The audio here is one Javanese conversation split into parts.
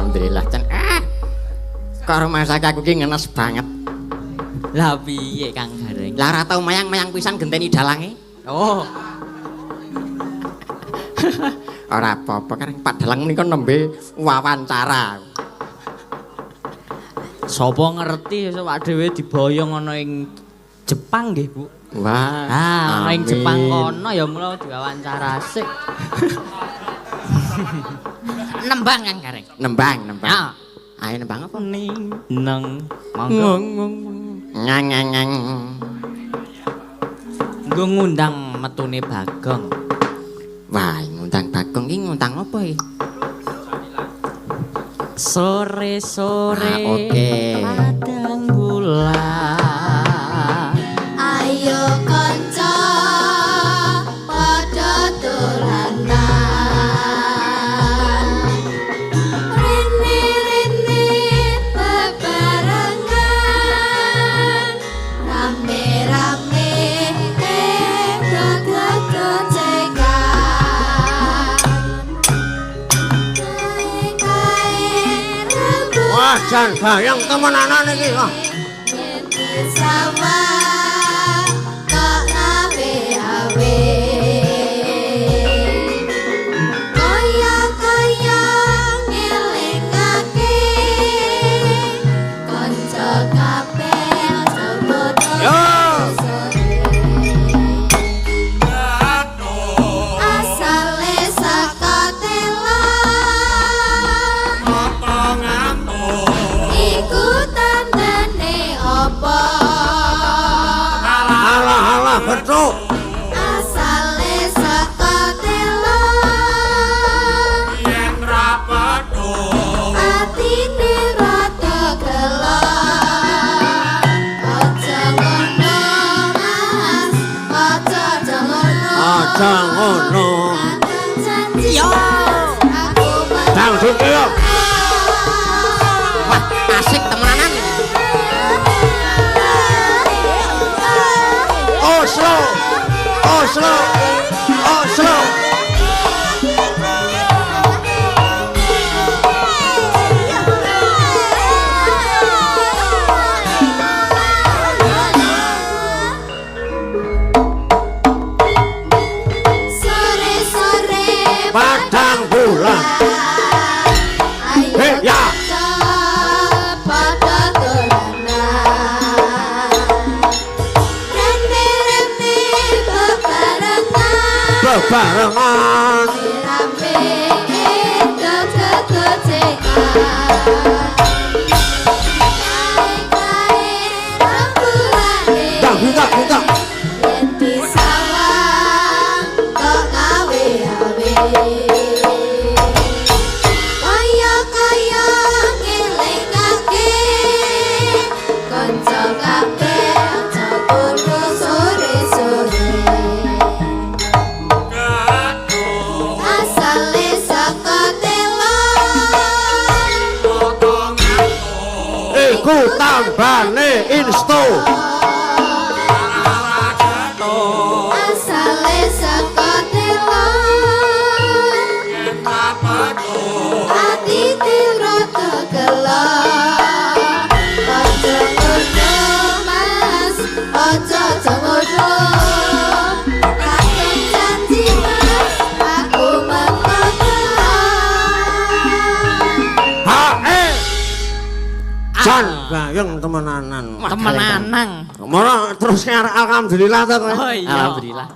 Alhamdulillah Cen. Ah. Kok rumah aku ki ngenes banget. Lah piye Kang Gareng? Lah ora tau mayang-mayang pisan genteni dalange. Oh. Ora apa-apa kan Pak Dalang menika nembe wawancara. Sapa ngerti iso awak dhewe diboyong ana ing Jepang nggih, Bu. Wah. Ah, ana ing Jepang kono ya mula diwawancara sik. Nembang Kang Gareng. Nembang, nembang. Ya. Ayo nembang apa? Ning neng monggo. Ngang ngang ngang. Nggo ngundang metune Bagong. Wah, ngundang Bagong iki ngundang apa iki? Sore-sore. Ah, oke. Padang bulan. Ayo kanca padha dolanan. Rene-rene bebarengan. Rame-rame gocekan. Kae-kae rembug Wah, jan bayang temenanan iki. Wah. yen sawah kok ngawe-awe. Kaya-kaya ngelingake kanca kabeh aja padha Yo. sore. Asale saka tela iku tandane apa? Alah alah betul. Asale saka tela atine rada gelo. Aja ngono Mas, aja ngono. Aja ngono. Kadung janji Mas, aku Dangdut yo. Wah, asik temenanan. Oslo. Oslo. Oslo. Sore-sore Padang bulan. Ayo Hei, ya. kanca padha dolanan. Rene-rene bebarengan. Bebarengan. Rame gocekan. Kae-kae rembulane. Dang buka buka. Yen disawang kok ngawe-awe. Kaya-kaya ngelingake kanca kabeh aja padha sore-sore. Asale saka tela Iku tambane insto. Asale saka tela atine rada gelo. Aja ngono Mas, aja ngono. Kadung janji Mas, aku mengko gelo. HE. Jan bayang temenanan. Temenanan. Moro terus ngarep alhamdulillah to kowe. Oh iya. Alhamdulillah.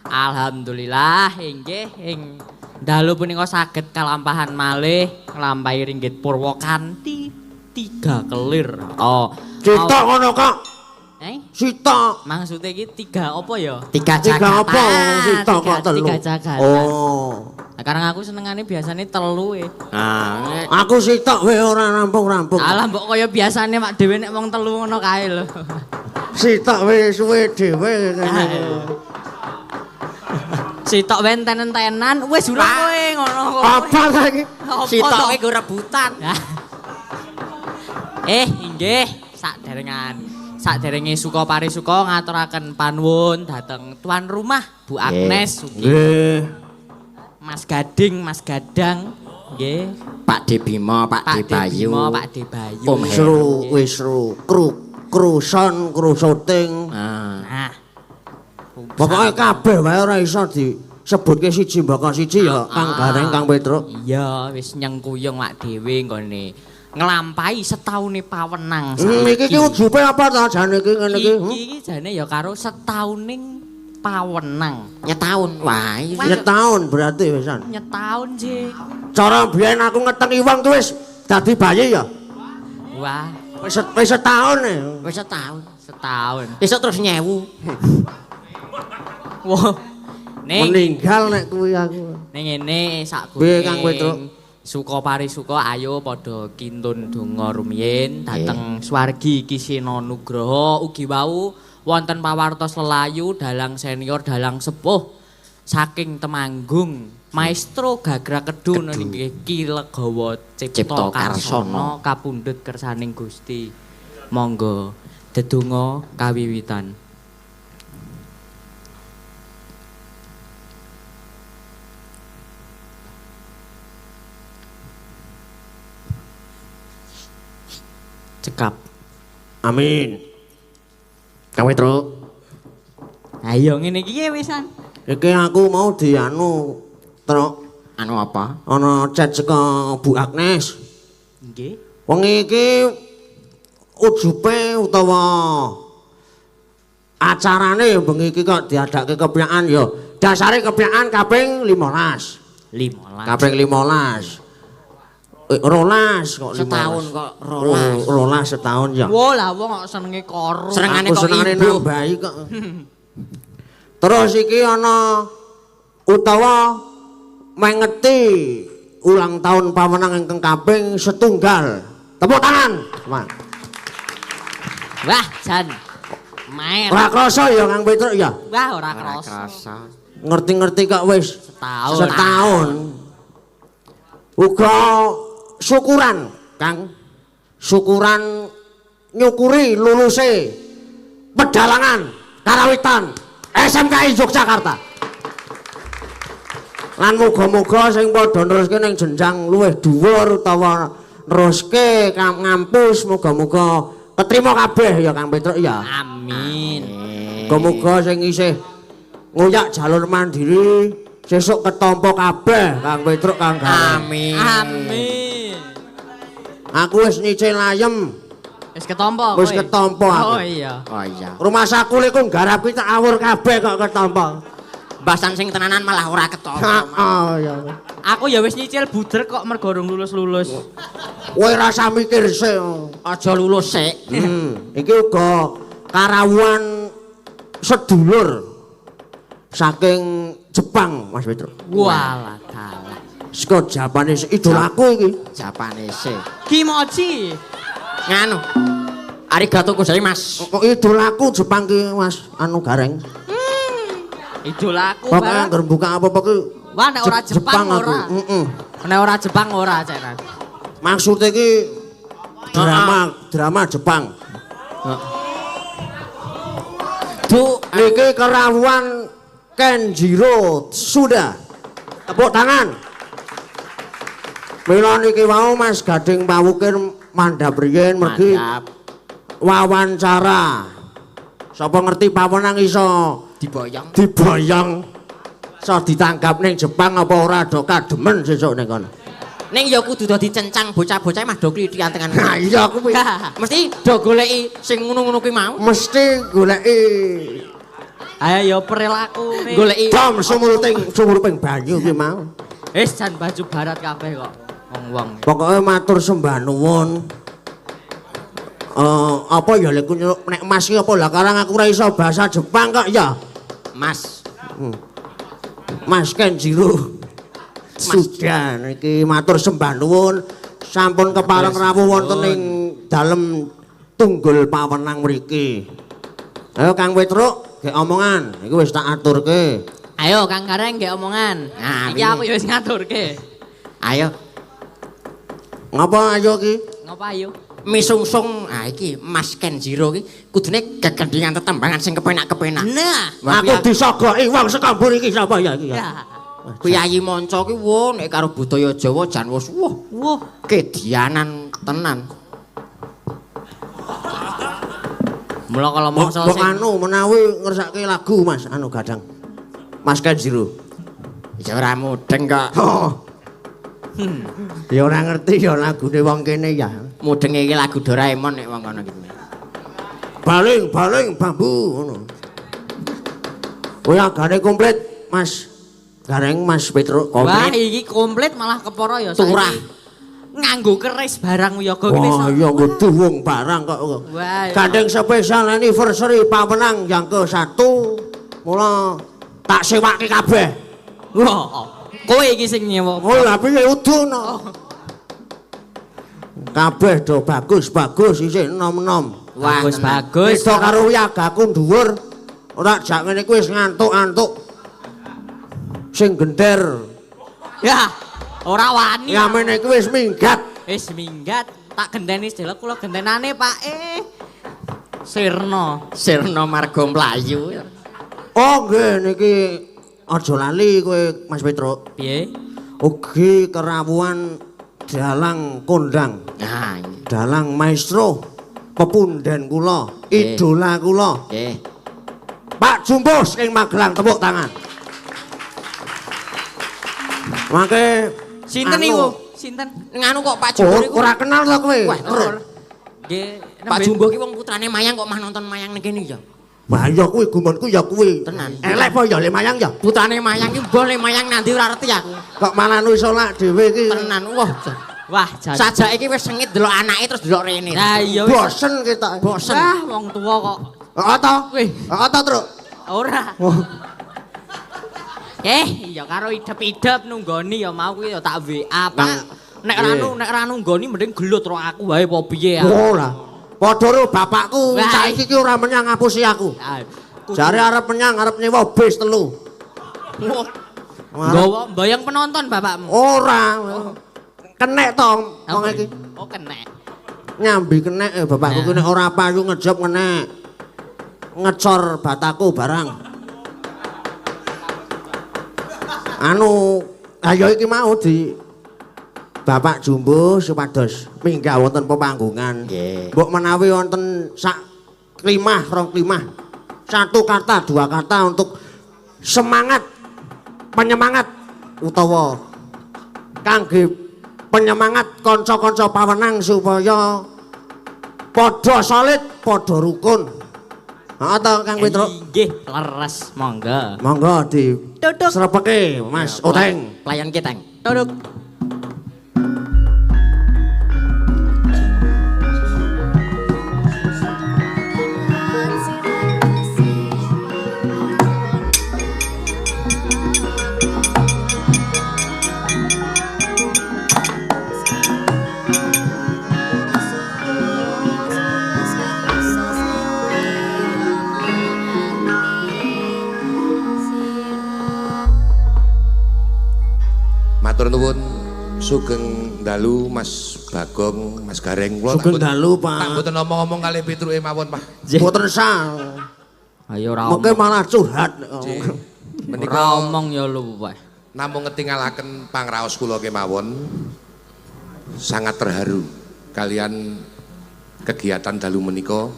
Alhamdulillah inggih ing dalu punika saged kalampahan malih nglampahi ringgit purwa kanthi 3 kelir. Oh. Sitok ngono kok. Eh? Sitok. Maksude iki 3 apa ya? Tiga Tiga jagatan. apa? Sitok kok telu. Tiga jagatan. Oh. Nah, karena aku senengane biasane telu e. Nah, Aku sitok wae ora rampung-rampung. Alah mbok kaya biasane mak dhewe nek wong telu ngono kae lho. Sitok wae suwe dhewe. Sitok wae enten-entenan, wis urung kowe ngono kowe. Apa ta iki? Apa sitok to? kowe nggo rebutan. Inggih, sakderengan. Sakderenge suka parisuka ngaturaken panuwun dhateng tuan rumah Bu Agnes ugi Nggih. Mas Gading, Mas Gadang, nggih. Pak De Bima, Pak De Bayu. Bima, Pak De Bayu. Om Heru. Seru wis seru. Kru kruson, kru syuting. Ah. Nah. Pokoke kabeh wae ora iso disebutke siji mbaka siji ya Kang Gareng, Kang Petruk. Iya, wis nyengkuyung wak dhewe nggone nglampahi setaune pawenang Iki ki ujube apa ta jane iki ngene iki? Iki iki jane ya karo setauning pawenang. Nyetaun. Wah, iya. Nyetaun berarti wisan. Nyetaun sih. Cara biyen aku ngetengi wong ki wis dadi bayi ya. Wah, Wis setahun e. Wis setahun. setahun. Besok terus nyewu. Wah. Ning Meninggal nek kuwi aku. ning ngene sak Piye, Kang Petruk? Suka parisuka ayo padha kintun donga rumiyin dhateng swargi Kisena Nugraha ugi wau wonten pawartos lelayu dalang senior dalang sepuh saking Temanggung Maestro Gagra Kedu nggih Ki Legawa Cipta Cipta Karsana Karsana. kapundhut kersaning Gusti. Monggo dedonga kawiwitan. Cekap. Amin. Kang Petruk. Ayo ngene iki wisan. Iki aku mau dianu Truk Anu apa? ana chat saka Bu Agnes. Nggih. Wengi iki ujube utawa acarane bengi iki kok diadake kepyakan ya. Dasare kepyakan kaping 15. 15. Kaping 15. Rolas kok 15. Setahun kok rolas. Oh, rolas setahun ya. Wah lah wong kok senenge koro. Senengane Aku kok senengane imbuh. nambahi kok. Terus iki ana utawa mengeti ulang tahun pawenang ingkang kaping setunggal. Tepuk tangan. Wah. Wah, jan. Maer. Ora krasa ya Kang Petruk ya. Wah, ora Ora krasa. krasa. Ngerti-ngerti kok wis Setahun. setahun. Uga syukuran, Kang. Syukuran nyukuri luluse pedalangan karawitan SMKI Yogyakarta. Lan muga-muga sing padha neruske ning jenjang luwih dhuwur utawa neruske ngampus muga-muga ketrima kabeh ya Kang Petruk ya. Amin. Muga-muga sing isih ngoyak jalur mandiri sesuk ketampa kabeh Kang Petruk Kang Gareng. Amin. Amin. Aku wis nyicil ayem, Wis ketampa wis kowe? ketampa aku. Oh iya. Oh iya. Rumah saku iku nggarap ki tak awur kabeh kok ketampa. Basan sing tenanan malah ora ketampa. Heeh ya. Aku ya wis nyicil budrek kok mergo urung lulus-lulus. Kowe rasa mikir sik. Aja lulus sik. Iki uga karawuan sedulur saking Jepang Mas Petruk. Walah dalah. Saka Japanese idolaku iki. Japanese. Kimochi. Nganu. Arigato gozaimasu. Kok idolaku Jepang ki Mas anu Gareng. Idolaku Pokoke barang. angger buka apa-apa ki Wah nek ora Jepang aku. ora. Heeh. Nek ora Jepang ora cenan. Maksudnya ki drama Jepang. Du, Niki kerawuan Kenjiro Tsuda. Tepuk tangan. Mila niki wau Mas Gading Pawukir mandhap riyin mergi mandap wawancara. Sapa ngerti pawenang iso diboyong. diboyong iso ditanggap ning Jepang apa ora do kademen sesuk ning kono. Ning ya kudu do dicencang bocah-bocah mah do klithian tengan. Nah iya kuwi Mesti do goleki sing ngono-ngono kuwi mau. mesti goleki Ayo ya perilaku Goleki dom sumuruping sumuruping banyu kuwi mau. Wis jan baju barat kabeh kok. Wong-wong. Pokoke matur sembah nuwun. Apa ya lek nyeluk nek Mas ki apa lah karang aku ora iso bahasa Jepang kok ya. Mas. Mas Kenjiro. Sudah niki matur sembah nuwun sampun kepareng rawuh wonten ing dalem Tunggul Pawenang mriki. Ayo Kang Petruk, gek omongan, iki wis tak aturke. Ayo Kang Gareng gek omongan. Nah, Iki piye? aku ya wis ngaturke. Ayo Ngapa ayo ki? Ngopo ayo? misungsung. Ah iki Mas Kenjiro iki kudune gegendingan tetembangan sing kepenak-kepenak. Nah. Wah, Aku disogoki wong saka mburi iki sapa ya iki ya. Ya. Kyai Manca ki wo nek karo budaya Jawa jan wis wah, Wah, kedianan tenan. Mula kala mangsa Mbok anu menawi ngersake lagu Mas anu Gadang. Mas Kenjiro. Ya ora mudeng kok. Oh. Ya ora ngerti ya lagune wong kene ya. Mudenge iki lagu Doraemon nek wong kono iki. Baling-baling bambu ngono. Oh ya gane komplit Mas Gareng Mas Petruk Wah, komplit. iki komplit malah kepara ya Turah. Nganggo keris barang wiyaga ki wis. Wah, ya kudu wong barang kok. Wah, iya. Gandeng spesial anniversary Pawenang yang ke-1 mula tak sewake kabeh. Wah, kowe iki sing nyewa. Oh, lha piye udu no. Kabeh do bagus-bagus isih enom-enom. Wah, Bagus tenan. bagus. Beda karo wiyagaku dhuwur. Ora jak ngene kuwi wis ngantuk-antuk. Sing gender. Ya, ora wani. Yamene kuwi wis minggat. Wis minggat, tak gendeni sedelok kula gentenane, Pak. Sirna. Sirna marga mlayu. Oh nggih niki aja lali kowe Mas Petruk. Piye? Ugi kerawuhan dalang kondang, Nah, iki. dalang maestro pepunden kula, Nggih. idola kula. Nggih. Pak Jumbo ing Magelang tepuk tangan. Mangke Sinten anu, niku? Sinten? Nganu kok Pak Jumbo Oh, niku. ora kenal to kowe. Wah, Terus. Nggih, Pak Jumbo ki wong putrane Mayang kok mah nonton Mayang ning kene ya. Wah, ya kuwi gumunku ya kuwi. Tenan. Elek apa ya le Mayang ya? Putrane Mayang ki mbah le Mayang nanti ora ngerti aku. Kok malah iso lak dhewe iki. Tenan wah. Wah, jan. Sajake iki wis sengit delok anake terus delok rene. Lah iya wis. Bosen kita. Bosen. Wah, wong tuwa kok. Heeh to? Wih. Heeh to, Truk? Ora. Oh. Ya karo idep-idep nunggoni ya mau kuwi ya tak WA, Pak. Nek Nggih. ora nek ora nunggoni mending gelut ro aku wae apa piye ya. Ora. Padha ro bapakku Wah. saiki ki ora menyang ngapusi aku. Ah, kudu- Jare arep menyang arep nyewa bis telu. Wah, Nggawa mbayang penonton bapakmu. Ora. Kenek to wong iki. Oh, kenek. Nyambi kenek bapakku ki nek ora payu ngejob kenek. Ngecor bataku barang. Anu, ayo iki mau di Bapak Jumbo supados minggah wonten pepanggungan. Nggih. Mbok menawi wonten sak klimah, rong klimah. Satu kata, dua kata untuk semangat penyemangat utawa kangge penyemangat kanca-kanca pawenang supaya padha solid, padha rukun. Heeh to Kang Petruk? Nggih, leres monggo. Monggo di Duduk. srepeke Mas Oteng. Pelayan keteng. Duduk. Matur nuwun sugeng dalu Mas Bagong, Mas Gareng. Kula Sugeng dalu, Pak. Tak mboten omong-omong kalih Petruke mawon, Pak. Mboten sah. Ayo ora Mengke omong. malah curhat. Ora Menika omong ya luweh. namung ngetingalaken pangraos kula kemawon sangat terharu kalian kegiatan dalu menika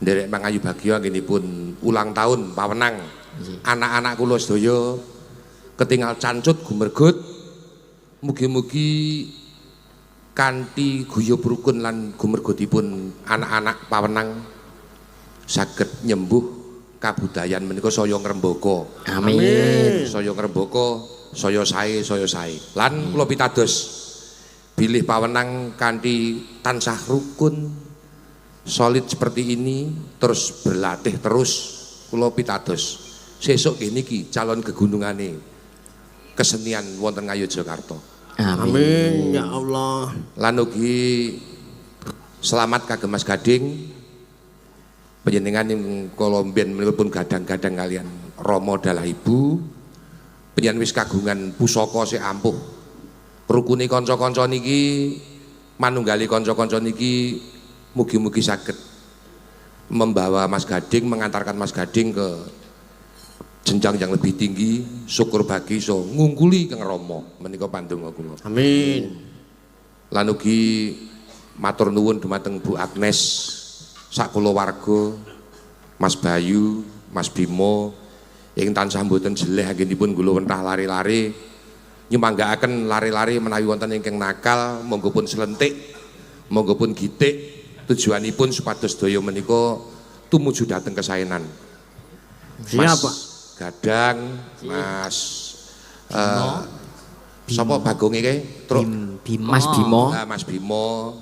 nderek mangayu bagya anggenipun ulang tahun pawenang anak-anak kula sedaya ketingal cancut gumergut mugi-mugi kanthi guyub rukun lan gumergutipun anak-anak pawenang saged nyembuh kabudayan menika saya ngrembaka. Amin. Saya ngrembaka, saya sae, saya sae. Lan kula pitados bilih pawenang kanthi tansah rukun solid seperti ini terus berlatih terus kula pitados. Sesuk nggih niki calon gegunungane kesenian wonten Ngayogyakarta. Amin ya Allah. Lan ugi selamat kagem Mas Gading. Panjenengan ing kala mbiyen menika pun gadang-gadang kalian Rama dalah Ibu. Panjenengan wis kagungan pusaka sik ampuh. Rukune kanca-kanca niki manunggali kanca-kanca niki mugi-mugi saged membawa Mas Gading, mengantarkan Mas Gading ke jenjang yang lebih tinggi, syukur bagi iso ngungkuli Kang Rama menika pandonga kula. Amin. Lan ugi matur nuwun dumateng Bu Agnes sak kulawarga, Mas Bayu, Mas Bimo ing tansah mboten jeleh anggenipun kula wentah lari-lari nyumanggaaken lari-lari menawi wonten ingkang nakal monggo pun selentik, monggo pun gitik, tujuanipun supados sedaya menika tumuju dhateng kesaenan. Siap, Mas Pak. Gadang, Mas sapa Bagong iki? Truk Bimo. Mas Bimo. Ah, Mas Bimo.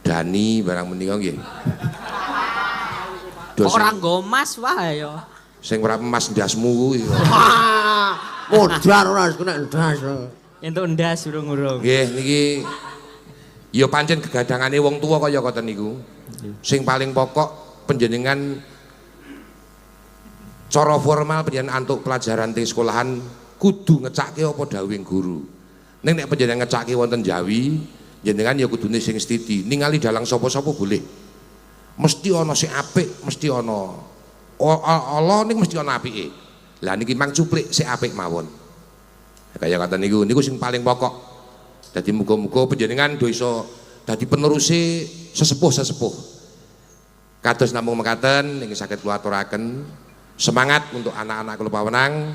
Dani barang menika nggih. Kok ora nggo mas wae ya. Sing ora emas ndasmu kuwi. Wah, modar ora kena ndas. Entuk ndas urung-urung. Nggih niki ya pancen gegadangane wong tuwa kaya ngoten niku. Sing paling pokok panjenengan cara formal panjenengan antuk pelajaran teng sekolahan kudu ngecake apa dawuhing guru. Ning nek panjenengan ngecake wonten Jawi, jenengan ya kudune sing setiti. Ningali dalang sapa-sapa boleh. Mesti ana sing apik, mesti ana ala ning mesti ana apike. Lah niki mang cuplik sing apik mawon. Kaya kata niku, niku sing paling pokok. Dadi muga-muga panjenengan do iso dadi peneruse sesepuh-sesepuh. Kados namung mekaten ingkang saged kula aturaken, semangat untuk anak-anak kula pawenang,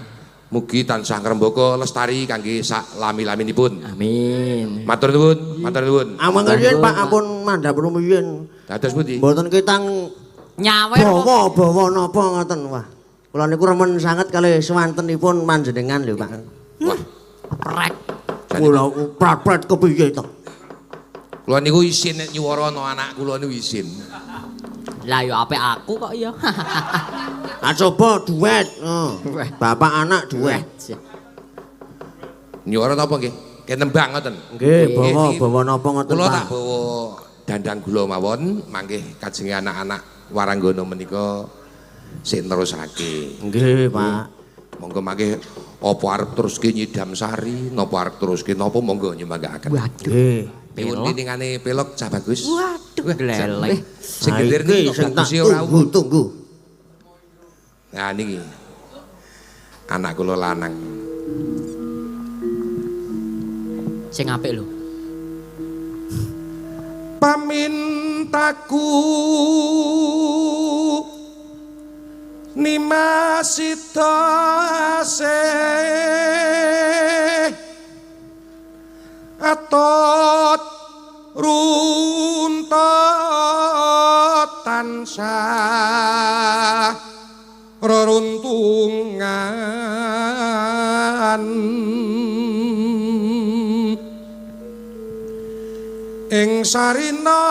mugi tansah ngrembaka lestari kangge sak lami-laminipun. Amin. Matur nuwun, matur nuwun. Amang riyen Pak ampun mandhap rumiyin. Dados pundi? Mboten ketang Nyawer bawa-bawa napa ngoten wah. Kula niku remen sanget kalih swantenipun panjenengan lho Pak. Wah, prek. Kula prat-prat kepiye to? Kula niku isin nek nyuwara ana anak kula niku isin. Lah ya apik aku kok ya. Ah coba duet. Oh. Bapak anak duet. Nyuwara napa nggih? Ke nembang ngoten. Nggih, bawa-bawa napa ngoten Kula tak Pak. bawa dandang gula mawon mangke kajenge anak-anak waranggono menika sik nerusake. Nggih, Pak. Monggo mangke apa arep teruske nyidam sari, napa arep teruske napa monggo nyumanggaaken. Waduh. Nggih. Nyuwun tiningane pelok cah bagus. Waduh, gleleng. Sing gendir niki kok sing tak baguse ora tunggu, tunggu. Nah niki. Anak kula lanang. Sing apik lho. Pamintaku Nimas sida asih atot runtut tansah reruntungan ing sarina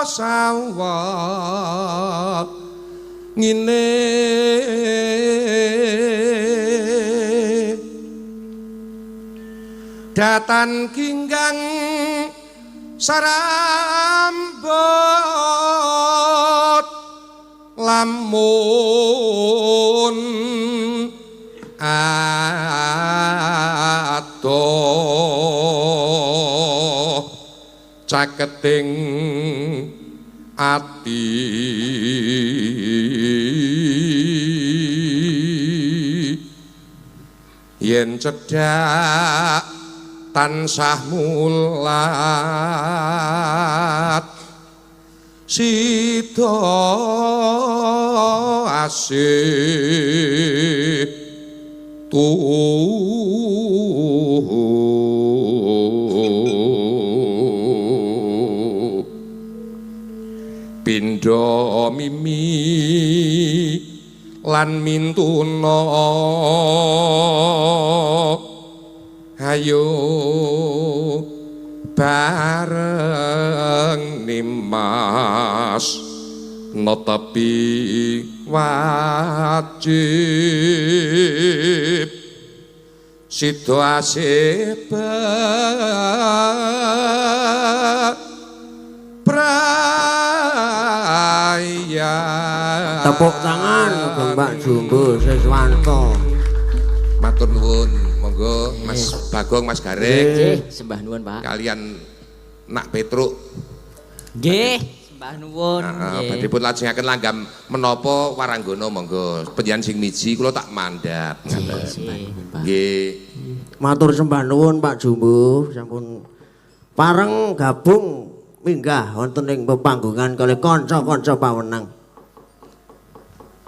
sawah ngene datan ginggang sarambot lamun adoh caketing ati yen cedhak tansah mulat sida asih tuhu pindha mimi lan mintuna ayo bareng nimas netepi wajib sida asih praya. Tepuk tangan kagem Pak Jumbo Siswanto. Matur nuwun, monggo Mas Bagong, Mas Gareng. Nggih, sembah nuwun, Pak. Kalian Nak Petruk. Nggih, Sembah nuwun. Heeh, badhe pun lajengaken langgam menapa waranggana monggo. Panjenengan sing miji kula tak mandhap ngaten. Nggih. Matur sembah nuwun Pak Jumbo, sampun pareng gabung minggah wonten ing pepanggungan kalih kanca-kanca pawenang.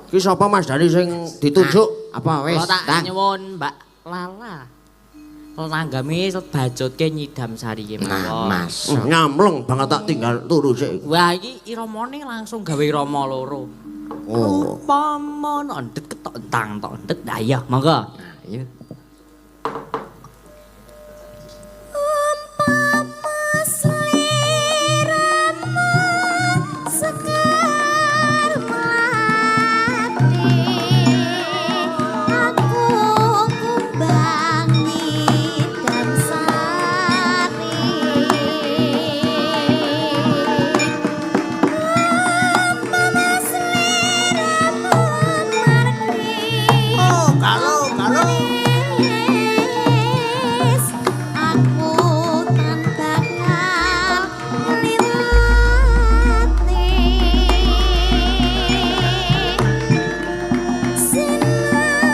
Iki sapa Mas Dani sing ditunjuk? Apa wis? Kula tak nyuwun Mbak Lala. Langgame bajutke nyidam sari Nah, kemawon. Mas. Nyamleng banget tak tinggal turu sik. Wah, iki iramane langsung gawe irama loro. Oh. Upama nondet ketok entang tok endet. Lah iya, monggo. Nah, iya. Umpama sliramu sekar melati, aku kumbang nyidam sari. Umpama sliramu margi, Oh, kalau kalau aku tan bakal ngliwati.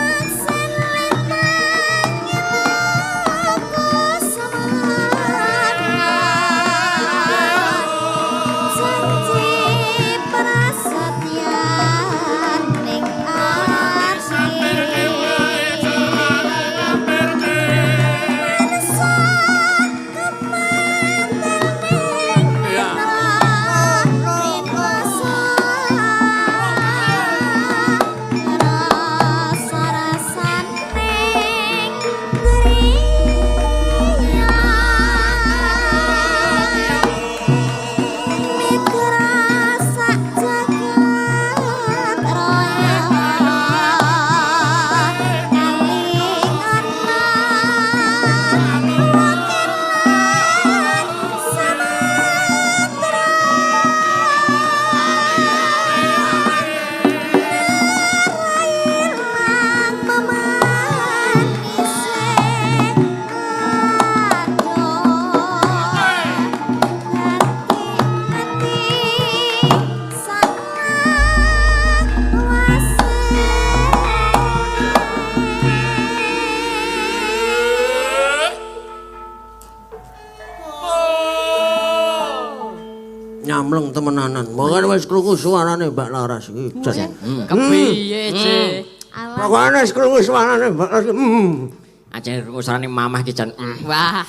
Sinak-sinak aku semarang, janji prasetyan ning ati. Nyamleng temenanan. Monggo wis krungu suarane Mbak Laras iki. Jan. Kepiye, Cek? Pokoknya wis krungu suarane Mbak Laras. Ajane krungu suarane mamah ki jan. Wah,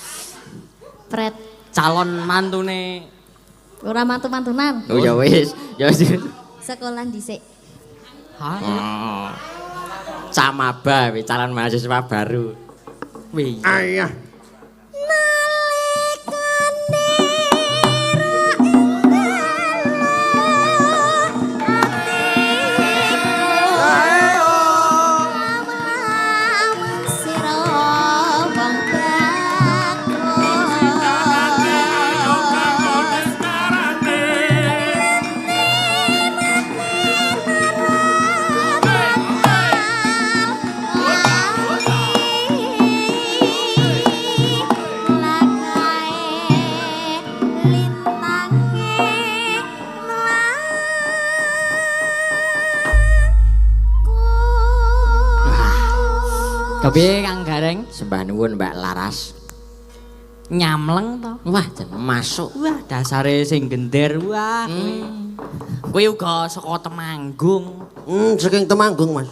Pret, calon mantune. Ora mantu-mantunan. Oh ya wis, ya wis. Sekolah dhisik. Hah? Oh. Camaba wis calon mahasiswa baru. Wih. Ayah. Nalikane ra ing atiku lamun sira wong bagus. Kepiye Kang Gareng? Sembah nuwun Mbak Laras. Nyamleng to? Wah, jan masuk. Wah, dasare sing gender wah kuwi. Kuwi uga saka Temanggung. Saking Temanggung, Mas.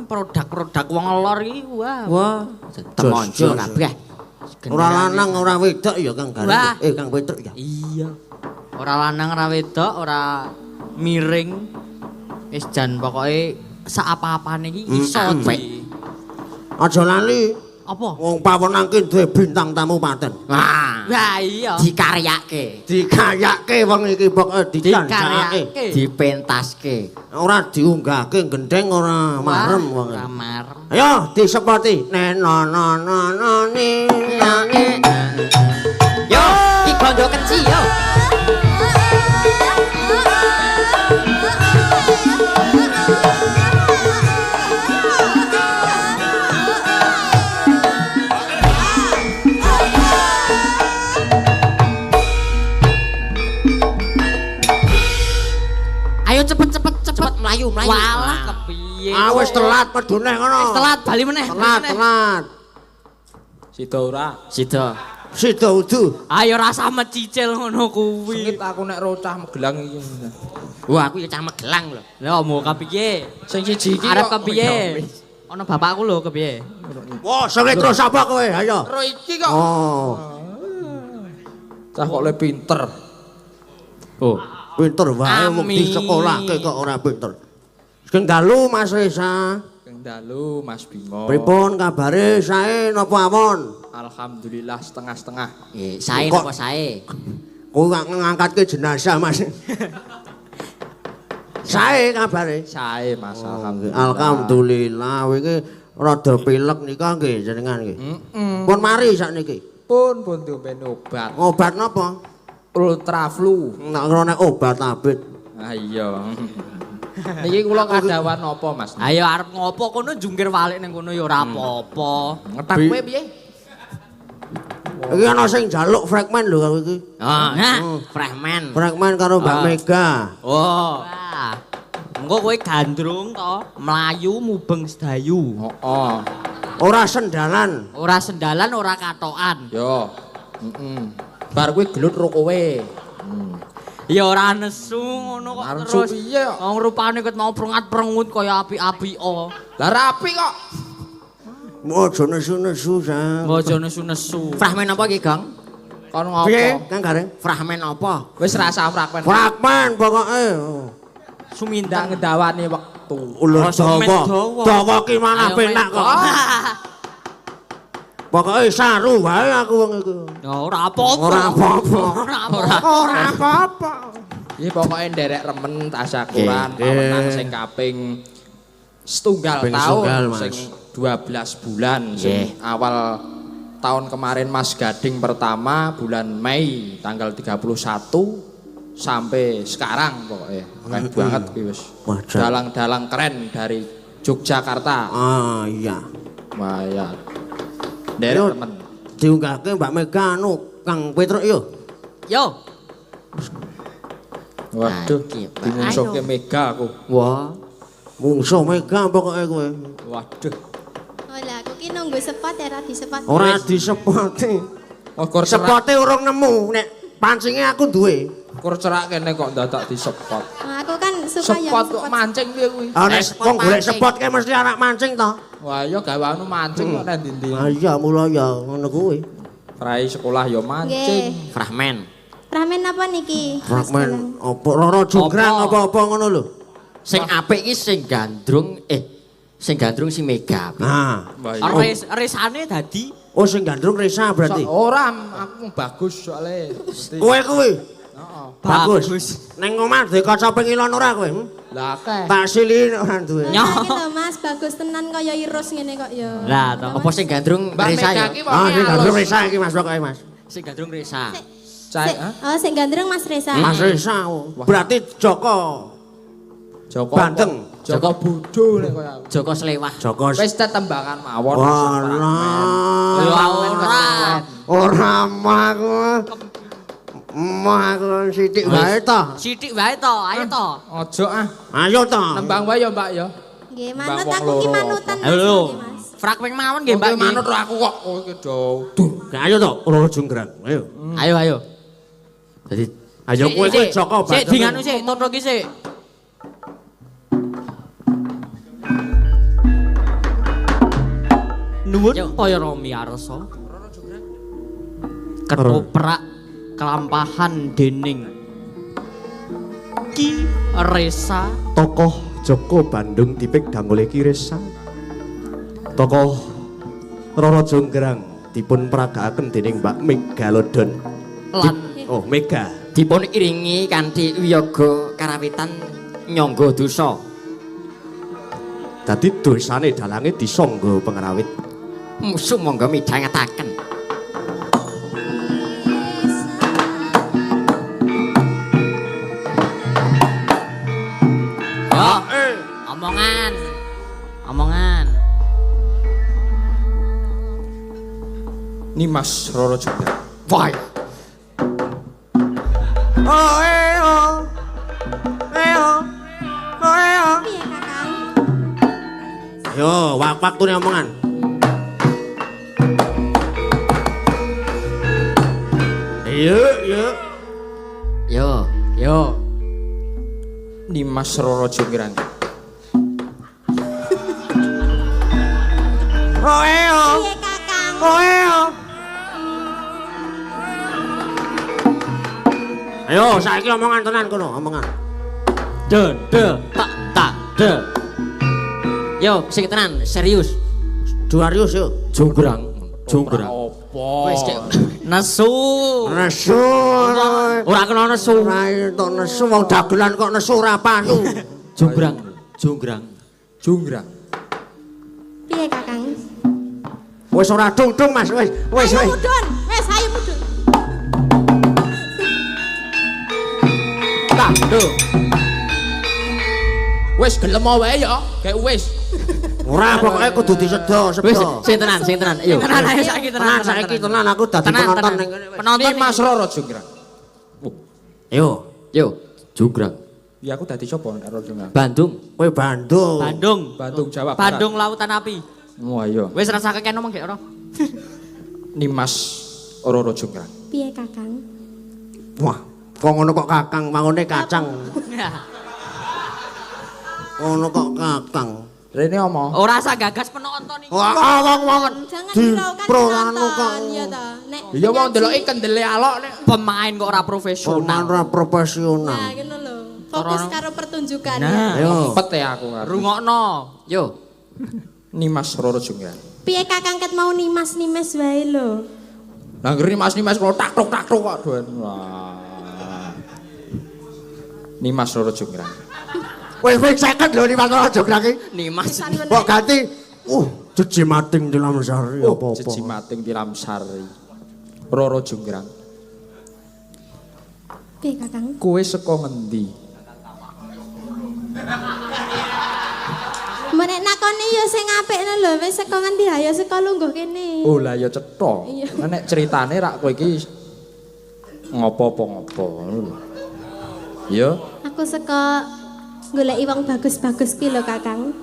Produk-produk wong lor iki wah. Wah, Temonjo Jos, jos. kabeh. Ora lanang ora wedok ya Kang Gareng. Wah. Kang Petruk ya. Iya. Ora lanang ora wedok, ora miring. Wis jan pokoke saapa-apane iki iso Apik. di. Aja lali Apa? wong pawenang ki duwe bintang tamu paten. Wah, Wah iya. dikaryake, Dikayake wong iki pokoke dicancakake. Dikaryake. dipentaske. Ora diunggahke gendeng ora marem wong. Ora marem. Ayo disepoti. Ne no no no no ni na ni. Yo, iki gondo kenci yo. mlayu. Walah kepiye? Ah wis telat medune ngono. Wis telat bali meneh. Telat, telat. Sida ora? Sida. Sida udu. Ayo rasa mecicil ngono kuwi. Sengit aku nek ro cah Magelang iki. Wah, aku ya cah Magelang lho. Lah mau kepiye? Sing siji iki Arep kok kepiye? Ana bapakku lho kepiye? Wah, sengit terus apa kowe? Ayo. Ro iki kok. Oh, Cah kok le pinter. Oh, pinter wae wong Amin. disekolahke kok ora pinter. Sugeng dalu Mas Resa. Keng dalu Mas Bimo. Pripun kabare sae napa awon? Alhamdulillah setengah-setengah. nggih, sae Kok- napa sae? Kowe gak ngangkatke jenazah Mas. Sae kabare. Sae Mas alhamdulillah. Alhamdulillah wingi rada pilek nika nggih jenengan nggih. Pun mari sakniki. Pun pun diombeni obat. Obat napa? Ultraflu. Nek ora nek obat abit. Ah iya. Niki kula kadawan napa Mas? Ayo arep ngopo kono jungkir walik ning kono ya ora apa-apa. Ngetak kowe piye? Iki ana sing njaluk fragmen lho aku iki. Oh, Nah. fragmen. Fragmen karo Mbak Ah. Mega. Oh, Wah. Engko kowe gandrung to, mlayu mubeng sedayu. Heeh. Ora sendalan. Ora sendalan, ora katokan. Yo. Heeh. Bar kuwi gelut ro kowe. Ya ora nesu ngono kok Ora nesu terus. piye kok? Wong rupane ket mau prengat-prengut kaya api-api o. Lah rapi kok. Aja nesu-nesu sa. Aja nesu-nesu. Fragmen apa iki, Gong? Kon ngopo? Piye Kang Gareng? Fragmen apa? Wis rasa fragmen. Fragmen pokoke. Sumindak ngedawani wektu. Ulur Oh, semen dawa. dawa. Dawa ki malah Ayo, penak kok. men. Pokoke saru wae aku wong iku. Ya ora apa-apa. Ora apa-apa. Ora apa-apa. Ora apa-apa. Iki pokoke nderek remen tasyakuran Nggih. pawenang sing kaping setunggal Kaping tahun setunggal, Mas. sing 12 bulan sing awal tahun kemarin Mas Gading pertama bulan Mei tanggal 31 sampai sekarang pokoknya keren banget kuwi wis. Wah, jan. Dalang-dalang keren dari Yogyakarta. Ah iya. Wah ya. Nderek Yo, remen. Diunggahke Mbak Mega anu Kang Petruk yo. Yo, Waduh, Iki, Pak. dimungsuhke Mega aku. Wah, Mungsuh Mega pokoke kowe. Waduh. Oh lah, aku ki nunggu sepot ya ora disepot. Ora disepoti. Oh, kor cerak, Sepote urung nemu nek pancinge aku duwe. kor cerak kene kok dadak disepot. Nah, aku kan suka yang Sepot kok mancing piye kuwi? Ah nek Sepot wong golek mancing. sepot kae mesti anak mancing to. Wah, iya gawe anu mancing kok nang ndi-ndi. Ah iya mula ya ngono kuwi. Rai sekolah ya mancing. Nggih. fragmen. Ramen apa niki? Mas Fragmen Galang? apa Roro Jonggrang Apa? apa-apa ngono lho. Sing apik iki sing gandrung sing gandrung si Mega. Nah, Wah, iya. Resane dadi oh sing gandrung Resa berarti. Ora, aku bagus soalnya. Mesti. Kowe kuwi Heeh. bagus. Neng omah duwe kaca pengilon ora kowe? Hmm? Lah akeh. Tak silihin ora duwe. Nyoh. Nah, iki lho Mas, bagus tenan kaya irus ngene kok ya. Lah, toh. Apa sing gandrung Mbak Resa Mega ya? ki Ah, wonge sing gandrung alus. Resa iki Mas pokoke Mas. Sing gandrung Resa. Cai, Sik- ha? Oh, sing gandrung Mas Resa. Mas Resa. oh. Berarti Joko Joko Bandeng. Joko Bodho nek koyo aku. Joko Selewah. Joko Wis tetembangan mawon. Walah. Ya ora. Ora mah aku. Mah aku sithik wae to. Sithik wae to, ayo to. Ojo ah. Ayo to. Nembang wae ya, Mbak ya. Nggih, Mbak manut wong aku ki loro. manutan Mas. Ayo lho. nggih, Mas. Fragmen mawon nggih, Mbak. Mbak manut ro aku kok kowe iki do. Dur. Ayo to, Roro Jonggrang. Ayo. Ayo ayo. Dadi Ayo kowe kowe Joko Sik Bandeng. dinganu sik, toto ki sik. Nuwun kaya Romi Arsa. Ketoprak kelampahan dening Ki Resa Tokoh Joko Bandung dipegdang oleh Ki Resa. Tokoh Roro Jonggrang dipun peragakaken dening Mbak Megalodon. lan Oh, Mega. dipun iringi kanthi wiyaga karawitan nyangga dosa. Dadi dosane dalange disangga pengrawit. Sumangga midhangetaken. Yo, omongan. Omongan. Nimas Roro Jonggrang. Wah, Oh eh oh. Eh oh. Oh eh oh. Piye Kakang? Yo, waktune omongan. Yo, yo. Yo, Yo. Nimas Roro Jonggrang. Oeo. Piye Kakang? Oeo. Ayo, saiki omongan tenan kono, omongan. De de tak tak de. Yo, sing tenan, serius. Duarius yo. Jonggrang, jonggrang. Opo? Wis kek Nesu. Nesu. Ora kena nesu. Ora entuk nesu wong dagelan kok nesu ora panu. Jonggrang, jonggrang. Jonggrang. Piye Kakang? Wis ora dung-dung Mas, wis wis Ayo wis. mudhun, wis ayo mudhun. Tak, do. Wis gelem wae ya, kayak wis. Ora pokoke kudu disedo, Wis sedo. sing tenan, sing tenan. Ayo. Tenan ayo saiki tenan. Tenan saiki tenan aku dadi Tenan, penonton tenan. ning kene wis. Penonton Nimas Roro Jonggrang. Yo, Yo, Jonggrang. Ya aku dadi sapa nek Roro Jonggrang? Bandung. kowe Bandung. Bandung. Bandung Jawa Barat. Bandung Lautan Api. Wah iya. Wis rasa keken ngomong gek ora. Nimas Roro Jonggrang. Piye Kakang? Wah, kok ngono kok kakang, mangone kacang. Ngono kok kakang. Rene omong. Ora usah gagas penonton iki. Wah, wong-wong Jangan di hiraukan prorano kok. penonton ya ta. Nek Ya wong ndeloki kendele alok nek Pemain kok ora Pemain profesional. ora profesional. Nah, ngono lho. Fokus karo pertunjukan. Nah. Ayo. pet ya aku. Rungokno. Yo. Nimas Roro Jonggrang. Piye Kakang ket mau nimas-nimes wae lho. Lah ngeri Mas Nimas kok tak tok tak tok kok doen. Wah. Nimas Roro Jonggrang. Wis wis 50 lho Nimas Roro Jonggrang iki. Nimas. Pisan meneh. Kok ganti jejimating Tilamsari apa-apa. Jejimating Tilamsari. Roro Jonggrang. Piye Kakang? Kowe saka ngendi? Menek nakone ya sing apik ngono lho, wis saka ngendi ayo saka lungguh kene. Oh lah ya cetha. Iya. Lah nek ceritane rak kowe iki ngopo apa ngopo ngono lho. Ya, Aku saka goleki wong bagus-bagus ki lho Kakang.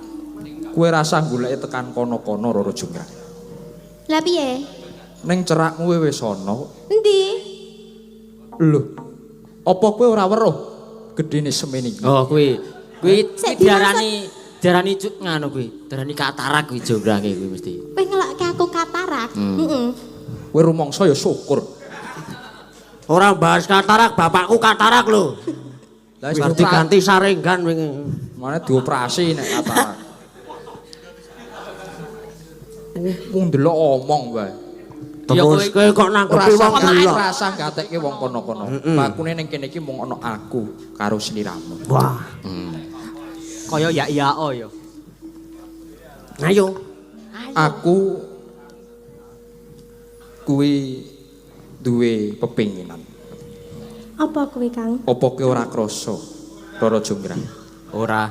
kowe rasa goleki tekan kono-kono Roro Jonggrang. Lah piye? Ning cerakmu wis ana. Endi? Lho. Apa kowe ora weruh gedene semene iki? Oh, kuwi. Kuwi Sik, diarani nganu kuwi, diarani katarak kuwi jonggrange kuwi mesti. Kowe ngelokke aku katarak. Heeh. Kowe rumangsa ya syukur. Ora bahas katarak, bapakku katarak lho. Lah wis Wis diganti saringgan wingi. Mane dioperasi nek katarak. Mung ndelok omong wae. Terus kowe kok nanggepi wong delok. Rasa gatekke wong kono-kono. Bakune ning kene iki mung ana aku karo sliramu. Wah, Kaya ya ya oh ya. ayo. Aku kuwi duwe pepinginan. Apa kuwi Kang? Apa kowe ora krasa Roro Jonggrang? Ora.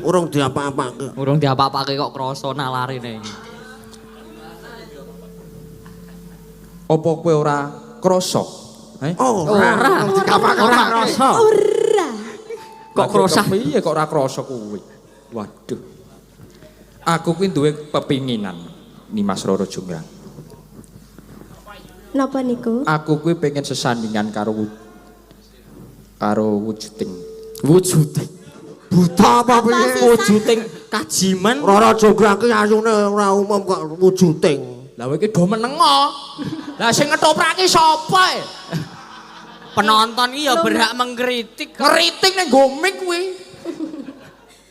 Urung diapa-apake. Urung diapa-apake kok krasa nalarine iki. Apa kowe ora krasa? Eh? Ora. Ora krasa. Ora. Kok krasa? Piye kok ora krasa kuwi? Waduh. Aku kuwi duwe pepinginan Nimas Roro Jonggrang. Napa niku? Aku kuwi pengen sesandingan karo karo wujuding. Wujuding. Buta apa piye? Wujuding kajiman. Roro Jonggrang ki ayune ora umum kok wujuding. Lah kowe iki do menengo. Lah sing ngetoprak ki sapa e? Penonton iki ya berhak mengkritik. Ngeritik ning gomik kuwi.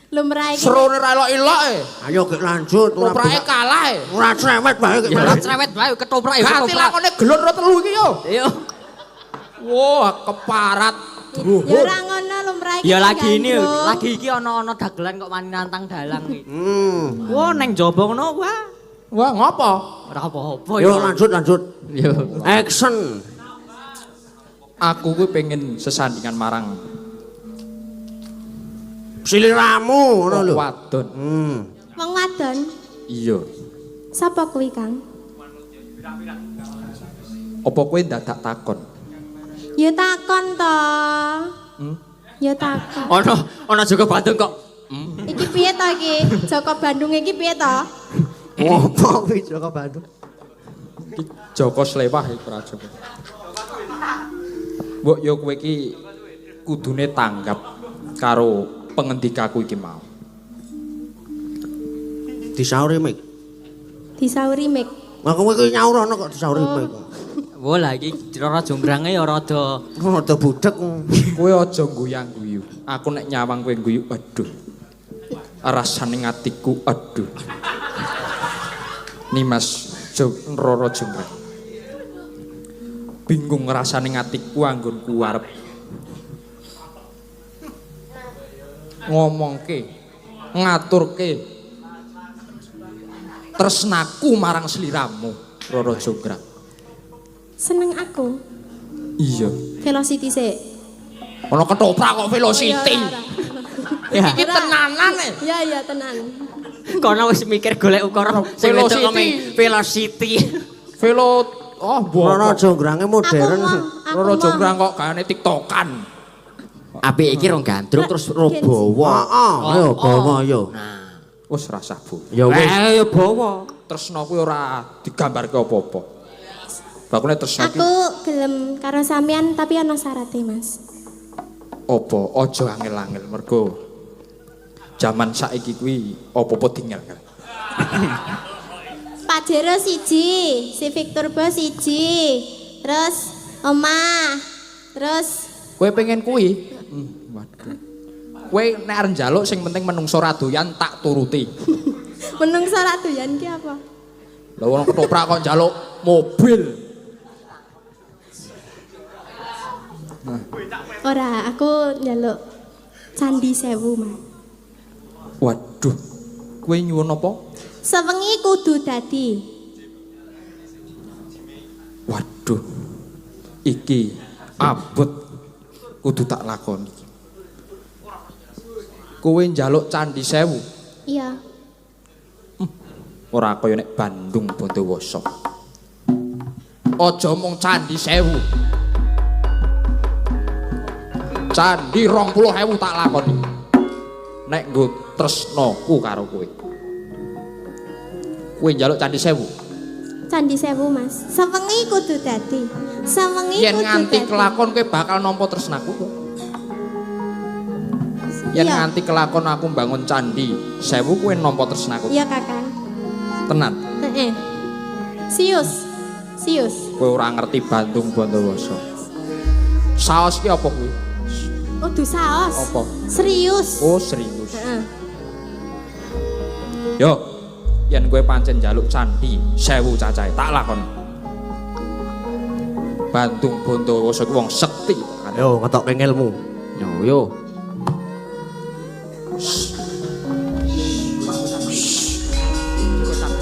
Lumrah iki. Serone ra elok-elok e. Ayo gek lanjut ora Ketoprake kalah e. ora cerewet wae gek. Ora cerewet wae ketoprak ya Ganti ketoprak. lakone gelon ro telu iki yo. Yo. Wah, keparat. Ya ora ngono lumrah iki. Ya lagi ini, gandrung. lagi iki ana-ana dagelan kok wani nantang dalang iki. Hmm. Wah, neng jaba ngono wah. Wah, ngopo? Ora apa-apa Yo lanjut lanjut. Yo. Action. Aku kuwi pengen sesandingan marang Siliramu ngono wong lho. wadon. Hmm. Wong wadon. Iya. Sapa kuwi Kang? Apa kowe ndadak takon? Ya takon to. Hmm? Ya takon. Ono ono Joko Bandung kok. Iki piye to iki? Joko Bandung iki piye to? Ngopo kuwi Joko Bandung? Iki Joko Slewah iki ora Joko. Mbok yo kowe iki kudune tanggap karo pengendikaku iki mau. Disauri mik. Disauri mik. Lah kowe iki nyaur ana kok disauri mik. Wo lah iki Roro Jonggrange ya rada Rada budhek. Kowe aja guyang-guyu. Aku nek nyawang kowe guyu, aduh. Rasane atiku, aduh. Nimas Roro Jonggrang. Bingung rasane atiku anggonku arep ngomongke, ngaturke tresnaku marang sliramu, Roro Jonggrang. Seneng aku. Iya. Velocity sik. Ana ketoprak kok velocity. Ya. Iki tenanan e. Iya iya tenan. Kono wis mikir golek ukara sing wedok kok meng velocity. Velo oh Roro mbok. Jonggrange modern. Roro Jonggrang kok gayane tiktokan. Apik iki rong gandrung terus robowo. Heeh, ayo bawa ayo. Nah. Wis rasah bu. Ya wis. Eh ya bawa. Tresna kuwi ora digambarke apa-apa. Bakune tresna ki Aku gelem karo sampean tapi ana syarate, Mas. apa aja angel-angel mergo jaman saiki kuwi apa-apa dingel. Pajero siji, Civic Turbo siji, terus omah, terus Kowe pengen kuwi? Waduh. Kowe nek arep njaluk sing penting menungso ra doyan tak turuti. menungso ra doyan ki apa? Lah wong ketoprak kok njaluk mobil. Ora, aku njaluk candi sewu, Mas. Waduh. Kowe nyuwun apa? Sewengi kudu dadi. Waduh. Iki abot kudu tak lakoni. Kowe njaluk candi sewu. Iya. Ora kaya nek Bandung Bondowoso. Aja mung candi sewu. Candi 20.000 tak lakoni. Nek nggo tresnaku karo kowe. Kowe njaluk candi sewu. Candi sewu, Mas. Sewengi kudu dadi. Sewengi Yen kudu nganti dadi. kelakon kowe bakal nampa tresnaku kok. Yen Iya. nganti kelakon aku mbangun candi sewu kowe nampa tresnaku. Iya, Kakang. Tenan. Heeh. Sius. Sius. Kowe ora ngerti Bandung Bondowoso. Saos ki apa kuwi? Kudu saos. Apa? Serius. Oh, serius. Heeh. Yo, yen kowe pancen njaluk candi 1000 cacahe, tak lakon. Bandung Bondowoso ki wong sekti. Yo ngetokke ngelmu. Yo yo.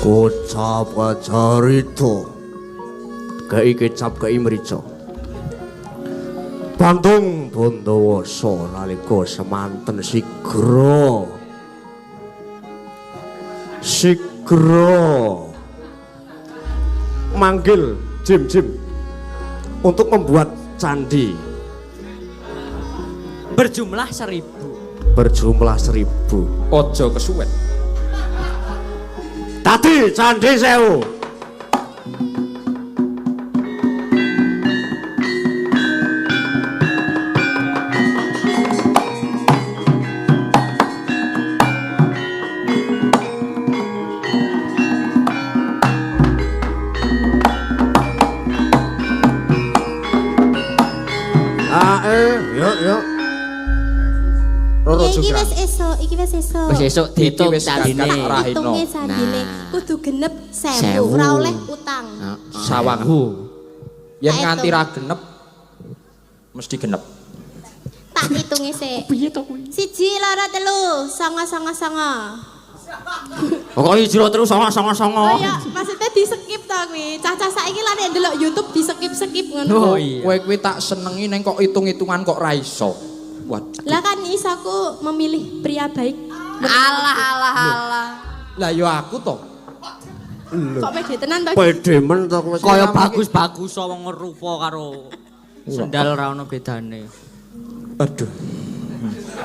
Kocap kacarita. Kei kecap kei mrica. Bandung Bondowoso nalika semanten sigra. Sigra manggil Jim-Jim untuk membuat candi Berjumlah 1000. berjumlah 1000. Aja kesuwen. Tadi candi 1000. Ah, yo yo. Roro Iki Jonggrang. wis esuk, iki wis esuk. Wis esuk diitung Iki wis candine. gagal rahina. Hitunge candine Nah. kudu genep 1000, Sewu. ora oleh utang. Sawang. Yen Tak nganti hitung. ra genep mesti genep. Tak hitunge sik. Piye to kuwi? 1 2 3 9 9 9. Pokoke jero terus songo songo songo. Oh iya, maksudnya di skip to kuwi. Cah-cah saiki lah nek ndelok YouTube di skip-skip ngono. Oh iya. Kowe kuwi tak senengi neng kok hitung-hitungan kok ra iso. Waduh. Lah kan isoku memilih pria baik. Alah alah alah. Lah yo aku to. Kok pede tenan to? Pede men to kowe. Kaya bagus-bagus wong rupa karo sendal ra ono bedane. Aduh.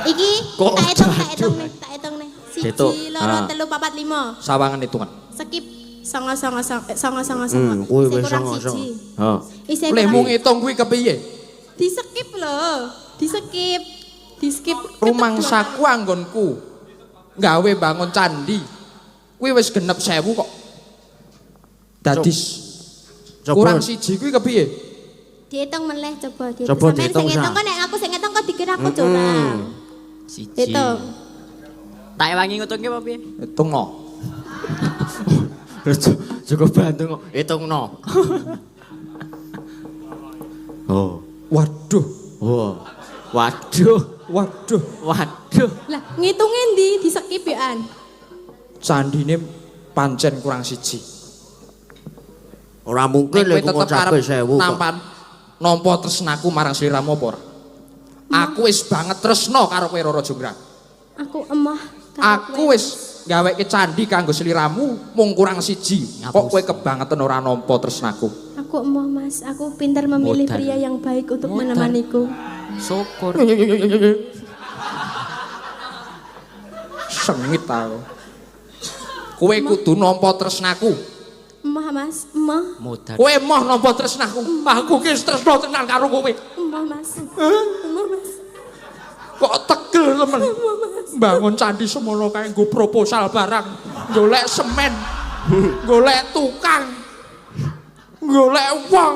Iki Kok tak hitung, tak hitung nih, tak hitung nih. Dituk. Siji, loro, telu, papat, lima. Sawangan hitungan. Skip songo songo songo songo songo songo. Kuwi Isih wis kurang songo, songo. siji. Oh. Isih Lehmu kurang. ngitung kuwi kepiye? Di skip lho. Di skip. Di skip. Rumangsaku anggonku gawe bangun candi. Kuwi wis genep 1000 kok. Dadi kurang siji kuwi kepiye? Dihitung meneh coba dihitung. Coba Sampeyan dihitung, sing ngitung Sa. kok nek aku sing ngitung kok dikira aku curang. Siji. Hitung. Tak ewangi ngitungke apa piye? Hitung no. Cukup bantu kok. Hitungno. Oh. Waduh, Wah. Waduh. waduh. Waduh. Lah, ngitunge ndi? Di skip ya an. Candine pancen kurang siji. Ora mungkin Nek lek kowe tetep arep ngucape 1000 kok. nampan nampa tresnaku marang sliramu apa ora? Aku wis banget tresna karo kowe Roro Jonggrang. Aku emoh karo Aku kowe. wis gaweke candi kanggo sliramu mung kurang siji. Kok kowe kebangetan ora nampa tresnaku? Aku emoh Mas, aku pintar memilih Modar. pria yang baik untuk Modar. menemaniku. Syukur. Sengit aku. Kowe kudu nampa tresnaku. Emoh Mas, emoh, Modar. Kowe emoh nampa tresnaku. Aku ki wis tresna tenan karo kowe. emoh Mas. Emoh Mas. Kok tegel temen. Bangun candi semono kae nggo proposal barang, golek semen, golek tukang, golek wong.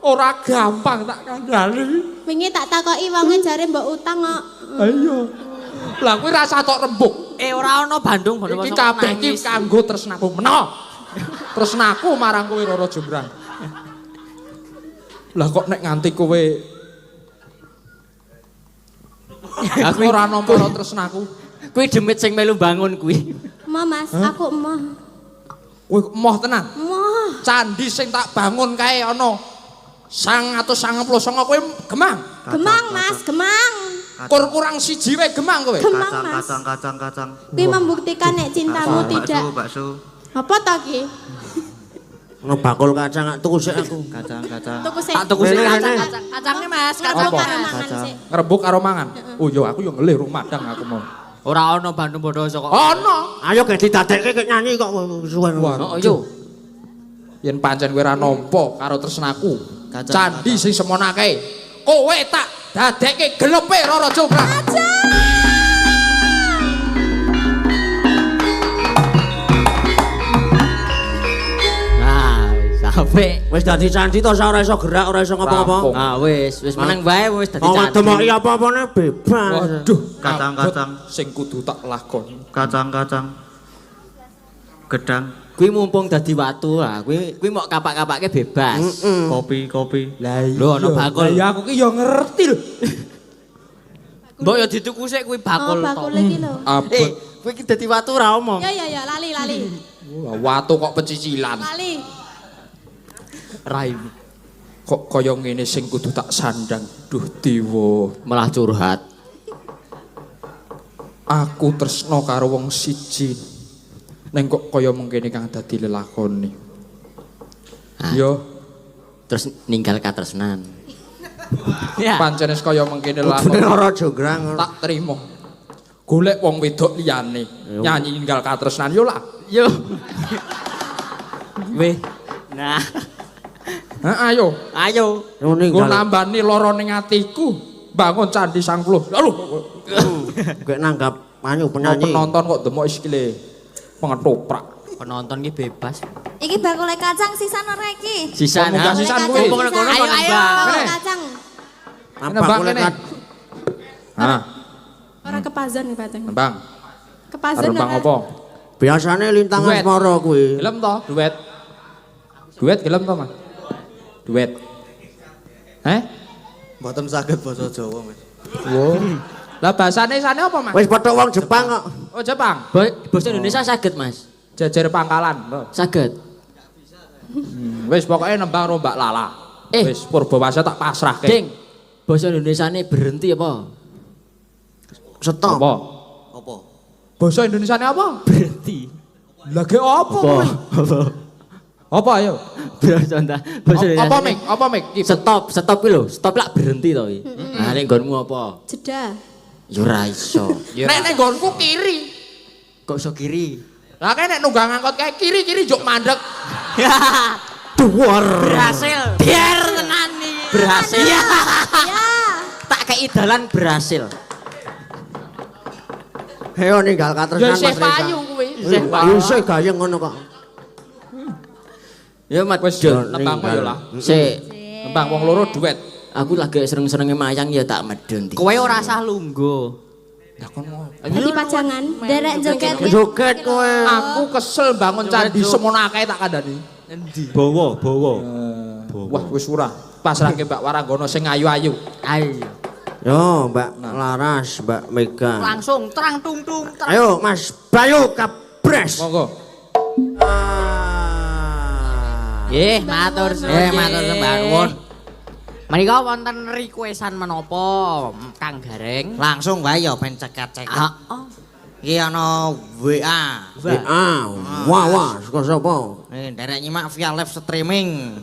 Ora gampang tak kandhani. Wingi tak takoki wonge jare mbok utang kok. Ayo. Lah kuwi rasa tok rembug. Eh ora ana Bandung Bondowoso. Iki kabeh iki kanggo tresnaku. Meno. Tresnaku marang kowe Roro Jonggrang. Lah kok nek nganti kowe Aku ora nampa tresnaku. Kuwi demit sing melu bangun kuwi. Emoh Mas, aku emoh. Kowe emoh tenan. Emoh. Candi sing tak bangun kae ana 999 kowe gemang. Gemang Mas, gemang. Kur kurang siji wae gemang kowe. Gemang Mas. Kacang, kacang, kacang. Kuwi membuktikan nek cintamu tidak. Bakso, Apa to ki? Ono bakul kacang tuku sik aku. kacang, kacang. Tuku sik. Tak tuku sik Rene, kacang rene. kacang. Kacangnya Mas, Ngerebuk kacang. karo mangan sik. Ngerebuk karo mangan. Oh iya aku yo ngelih rung madang aku mau. Ora ana Bandung Bondowoso kok. Ana. Ayo gek didadekke gek nyanyi kok suwen. Oh, yo. Yen pancen kowe ora nampa karo tresnaku, Kacang, candi sing semono akeh, kowe tak dadekke gelepe Roro Jonggrang. Nah, sampe. Wis dadi candi to ora iso gerak, ora iso ngopo-ngopo. Rampung. Ah, wis, wis meneng wae wis dadi Wong candi. demoki apa-apane bebas. Waduh, Kacang, abot kacang. sing kudu tak lakoni. Kacang, kacang. Gedang, Kuwi mumpung dadi watu ah, kuwi kuwi mok kapak-kapake bebas. kopi, kopi. Lah Lho, ana bakul. Lah iya aku ki yo ngerti lho. Mbok yo dituku sik kuwi Oh, bakul to. bakul iki lho. Abot. Eh, kuwi ki dadi watu ora omong. Ya ya ya, lali lali. Wah, watu kok pecicilan. Lali. Raimu. Kok kaya ngene sing kudu tak sandang. Duh dewa, Malah curhat. aku tresna karo wong siji. Neng kok kaya mengkene kang dadi lelakone. Ah. Yo, Terus ninggal katresnan. Ya. pancen wis kaya mengkene Kudune lelakone. Roro Jonggrang. Tak terima. Golek wong wedok liyane, nyanyi ninggal katresnan yo lah. Yo. Weh. Nah, Heeh, ayo. ayo. Yo Nggo ninggal nambani lara ning atiku, bangun candi 90. Aduh, gek nanggap manyu Ono penyanyi. penonton kok demok sikile pengetoprak. Penonton ki bebas. Iki bakule kacang sisan ora iki? Sisan. Munggah ha? sisan Bakule kuwi. Mumpung kono kono Ayo, ayo. nembang. Bakul Kene. kacang. Apa Nembang kule kene. kat Hah, Ora kepazon nih kacang. nembang. Kepazon Nembang ora. apa? Biasane lintang Duet. asmara kuwi. Gelem to, duet. Duet gelem to, Mas? Duet. Heh? Mboten saged basa Jawa, Mas. Wo. Lah bahasane sane apa, Mas? Wis padha wong Jepang kok. Oh, Jepang. Basa Indonesia saged, Mas. Jejer pangkalan. To. Saged. Wis pokoke nembang rombak lala. Eh. Wis Purbawasa tak pasrahke. Ding. Basa Indonesiane berhenti apa? Stop. Apa? Apa? Basa Indonesiane apa? Berhenti. Lah ge apa kuwi? Apa ayo? Basa basa Indonesia. Apa mik? Apa mik? Ki, Stop, stop ki lho. Stop lak berhenti to iki. Nah, nek nggonmu apa? Jeda. Ya ora iso. Nek ning nggonku kiri. Kok iso kiri? Lah kae nek nunggang angkot kae kiri-kiri juk mandek. Duwar. Berhasil. Biar tenan iki. Berhasil. Ya. Tak kei dalan berhasil. Ayo ninggal Ya katresnan isih Mas Reza. payu kuwi. Isih payu. Isih gayeng ngono kok. Ya Mas Wis Jon. nembang ya lah. Sik, Nembang wong loro duet. aku lagi seneng-senenge mayang ya tak medun. Kowe ora usah lungguh. Lah kon ngopo? Dadi pajangan, derek joget. Joget kowe. Aku kesel bangun candi semono akeh tak kandhani. Endi? Bawa, bawa. Wah wis ora. Pasrahke Mbak Waranggono sing ayu-ayu. Ayo. Yo, Mbak Laras, Mbak Mega. Langsung terang tung tung terang. Ayo Mas Bayu Kabres. Monggo. Nggih, matur suwun. Eh, matur sembah nuwun. Menika wonten requestan menapa Kang Gareng? Langsung wae ya ben cekat-cekat. Heeh. Iki ana WA. WA, wah wah, saka sapa? Nderek nyimak via live streaming.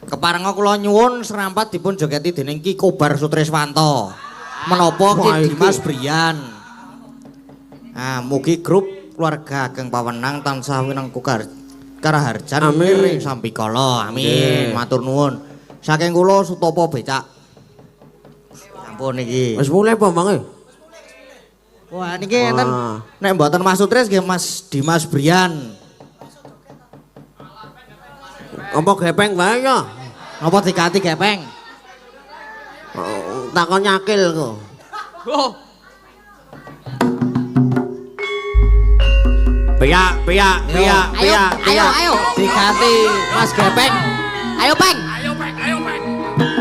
Keparenga kula nyuwun serampat dipun jogeti dening Ki Kobar Sutriswanto. Menapa Wah, Ki iki. Dimas Brian. Ah, mugi grup keluarga Ageng Pawenang tansah winengku karaharjan Amin. ing sambikala. Amin. Nggih. Matur nuwun. Saking kula Sutopo becak. Sampun iki. Wis mulai apa, Bang? Wah niki enten Wah. nek mboten Mas Sutris nggih Mas Dimas Brian. Apa gepeng wae ya? Napa diganti gepeng? Oh, Takon nyakil kok. Oh, Piak, piak, piak, ayo, piak, ayo, piak. ayo. Diganti Mas Gepeng. Ayo, Peng.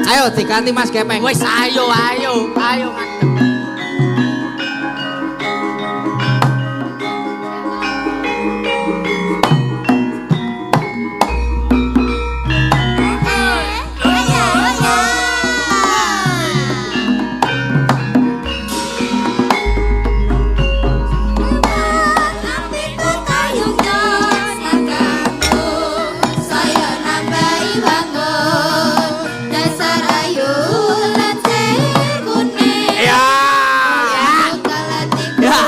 Ayo diganti Mas Gepeng. Wis ayo, ayo, ayo ngadeg. Saya nambahi wangun dasar ayu lan kuning. Ya. Ya.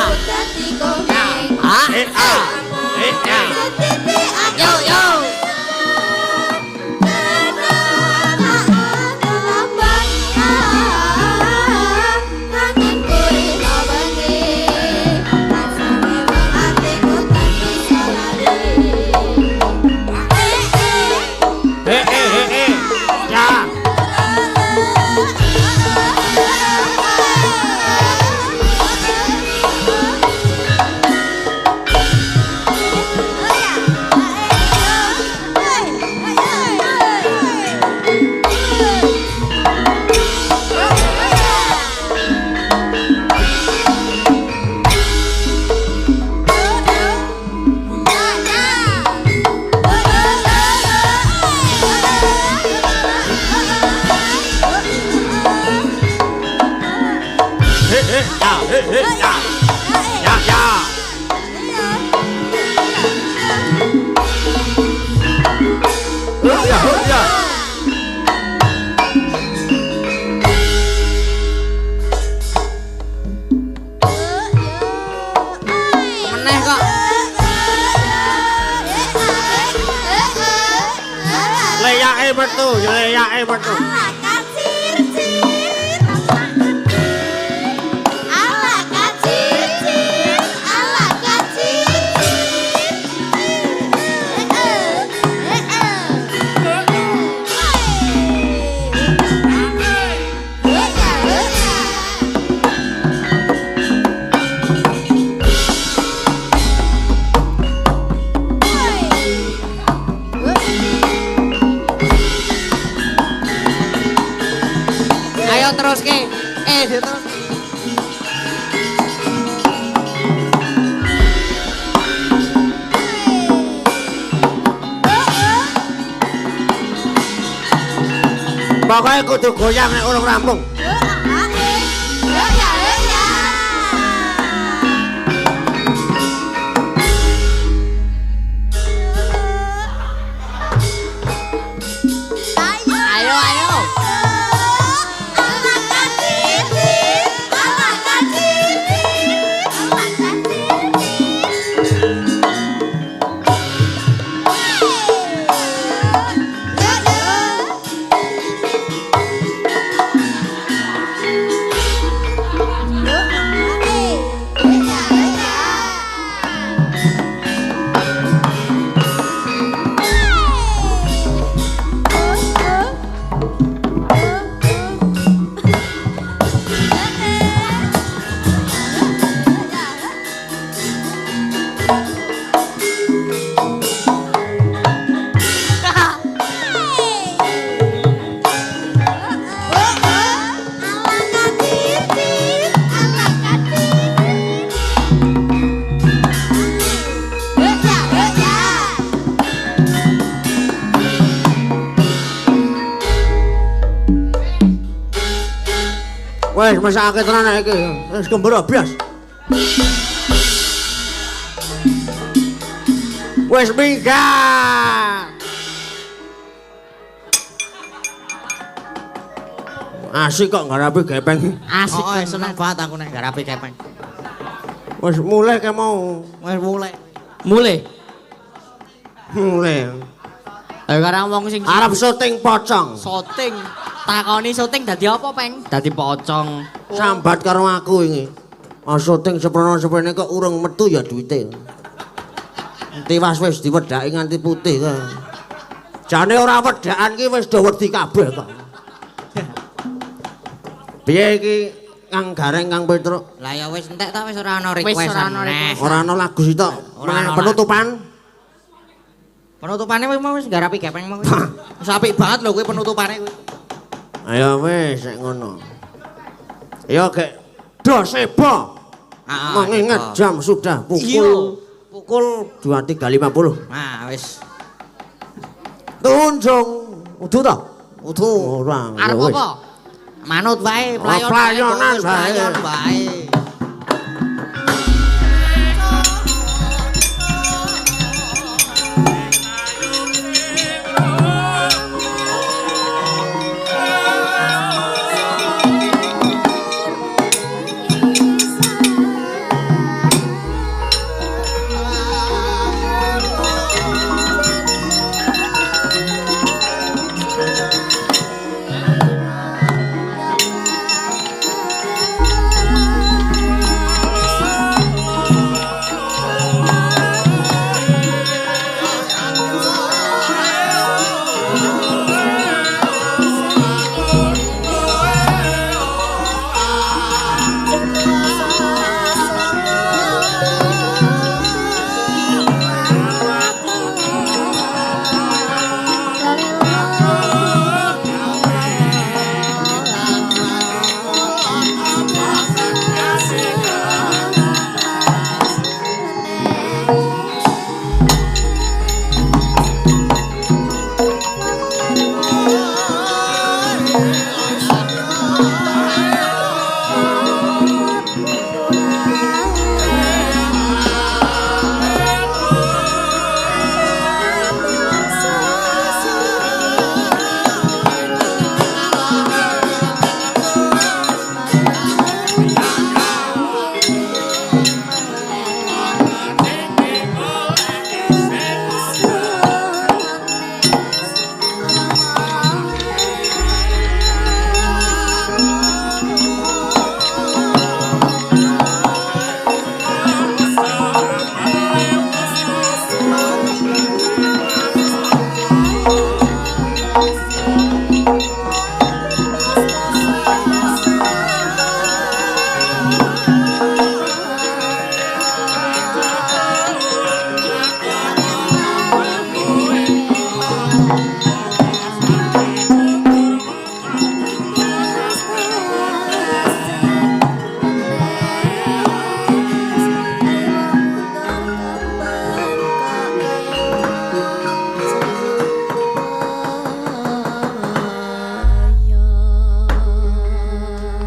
Ah, Eh, ah. Eh, ah. yo yo. Eh, eh, eh, eh. Ya. Eh, eh, ya, eh, eh, ya. Ya, ya. Oh, ya, oh, ya. Meneh kok. Leyake metu, leyake metu. Ayo terus ke. Eh, terus. Pokoke kudu goyang nek urung rampung. Ayo, ayo. Wes mesake tenan iki. Wis gembira bias. Wes minggat. Asik kok ngarapi gepeng. Asik. Oh, seneng banget aku nek ngarapi gepeng. Wes mulai ke mau. Wes mulai. Mulai. Mulai. Ayo karang wong sing arep syuting pocong. Syuting. Takoni syuting dadi apa, Peng? Dadi pocong. Sambat karo aku iki. Ah syuting seprono-seprene kok urung metu ya duwite. Tiwas wis diwedhaki nganti putih kok. Jane ora wedhakan ki wis do wedi kabeh kok. Piye iki Kang Gareng, Kang Petruk? Lah ya wis entek ta wis ora ana request-an neh. Ora ana lagu sitok. Penutupan. Penutupane wis mau wis nggarapi gepeng mau. Wis apik banget lho kuwi penutupane kuwi. Ayo wis nek ngono. Ayo gek do sebo. Mengingat jam sudah pukul pukul 23.50. Nah wis. Tunjung. Udu ta? Udu. Ora. Arep apa? Manut wae, playonan wae.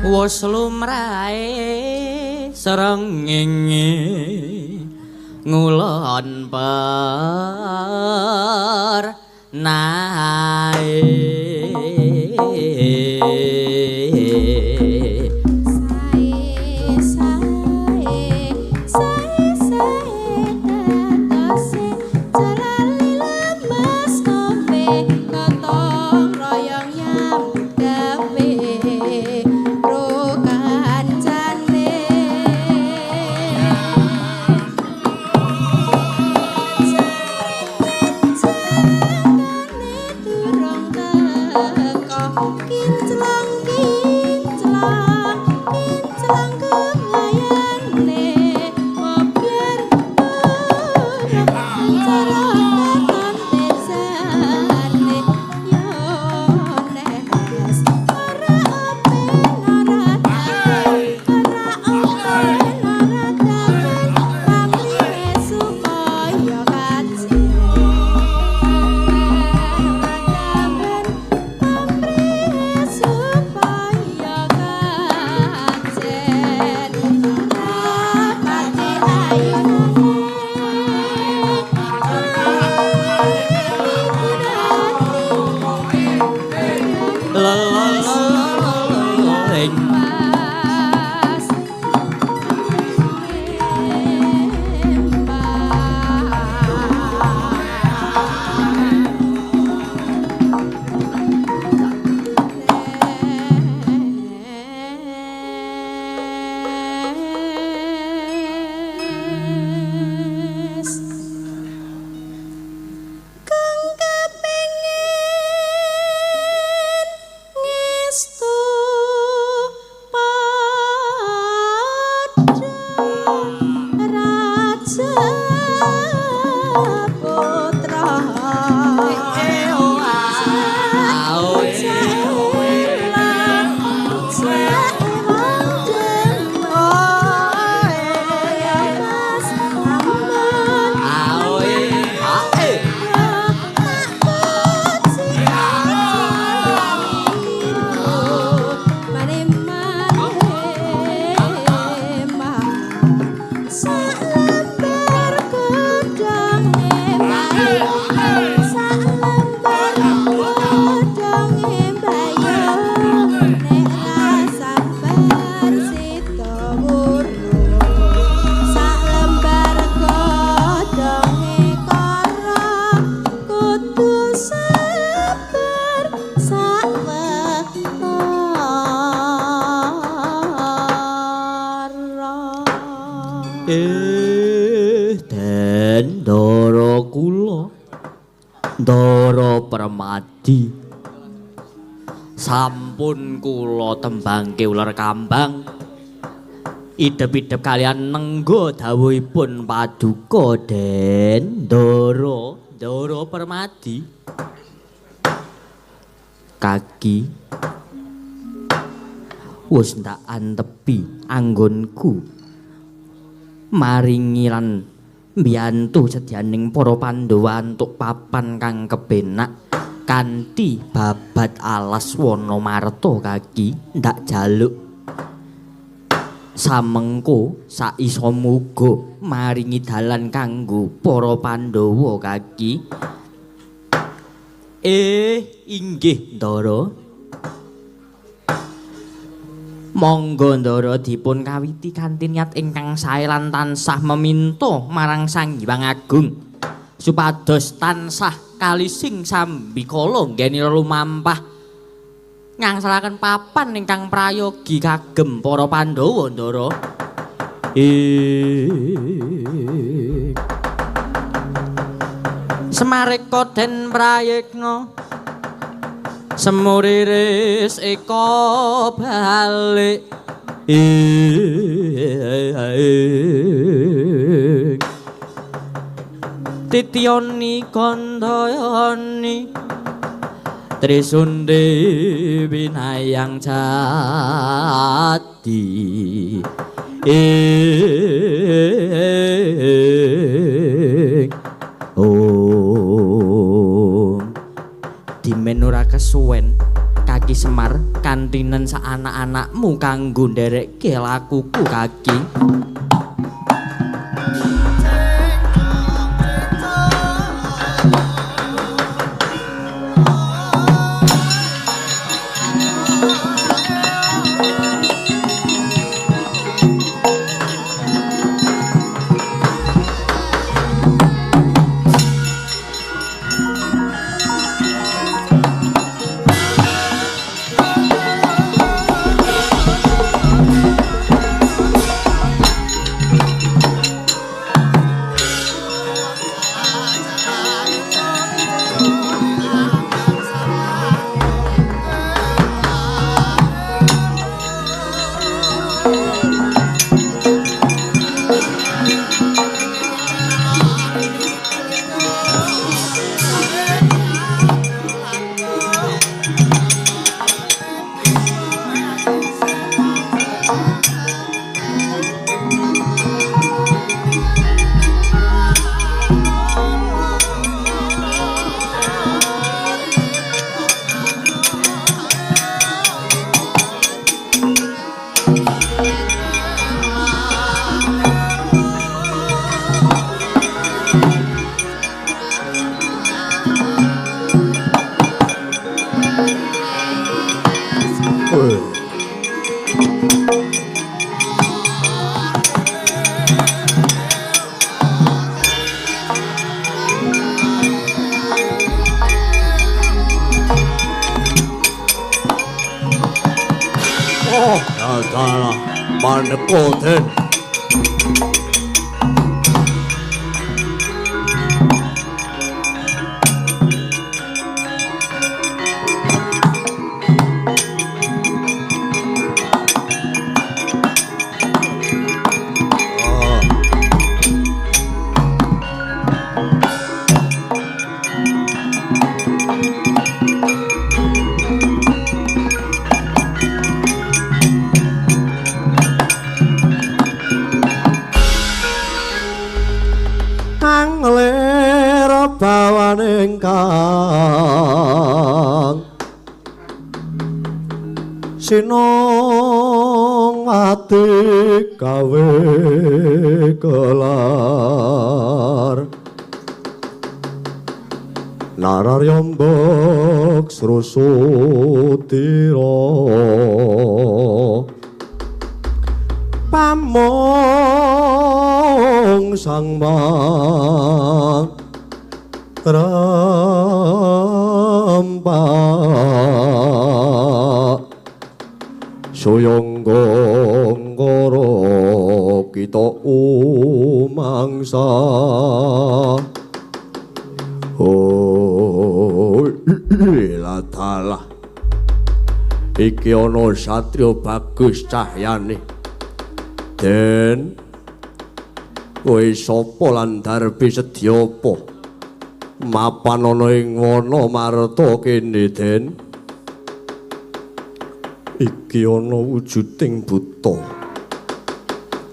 Wis lumrahe srengenge ngulon per nae. Sae sae sae sae tatose jalali lemes kowe gotong royong nyambut gawe ro kancane. Durung teko. Kinclong kinclong kinclong kelayane mobyar cara katon desane yo nes ora open ora damen ora open ora damen pamrih supaya kajen ora damen pamrih supaya kajen ora pati ayune Pas Kang kepengin ngestu padha raja putra Salembar godhonge mbayo, salembar godhonge mbayo, nek ra sabar sida wurung. Salembar godhonge kara kudu sabar sawetara. Den Ndara kula Ndara Permadi sampun kula tembangke uler kambang idep-idep kalian nenggo dawuhipun paduka Den Ndara Ndara Permadi kaki wis ndak antepi anggonku maringi lan mbiyantu sedyaning para Pandhawa antuk papan kang kepenak kanthi babat alas wana marta kaki ndak jaluk samengko saisa muga maringi dalan kanggo para Pandhawa kaki. Inggih Ndara. Monggo Ndara dipun kawiti kanthi niat ingkang sae lan tansah meminta marang Sang Hyang Agung supados tansah kalising sambikala nggeni lumampah ngangsalaken papan ingkang prayogi kagem para Pandhawa Ndara. Semareka den prayekna semuriris eka balik titiyoni kandhayani Trisundi winayang jati Om dimen ora kesuwen kaki Semar kantinen sak anak-anakmu kanggo nderekke lakuku kaki. Oh, dalah maneka Den. Kang Sinong ati gawe kelar Nararyambak srusutira Pamong sang mang rampak soyonggong kara kita umangsa. Oh ladalah iki ana satriya bagus cahyane. Den kowe sapa lan darbi sedya apa? Mapan ana ing wana marta kene Den. Iki ana wujuding buta.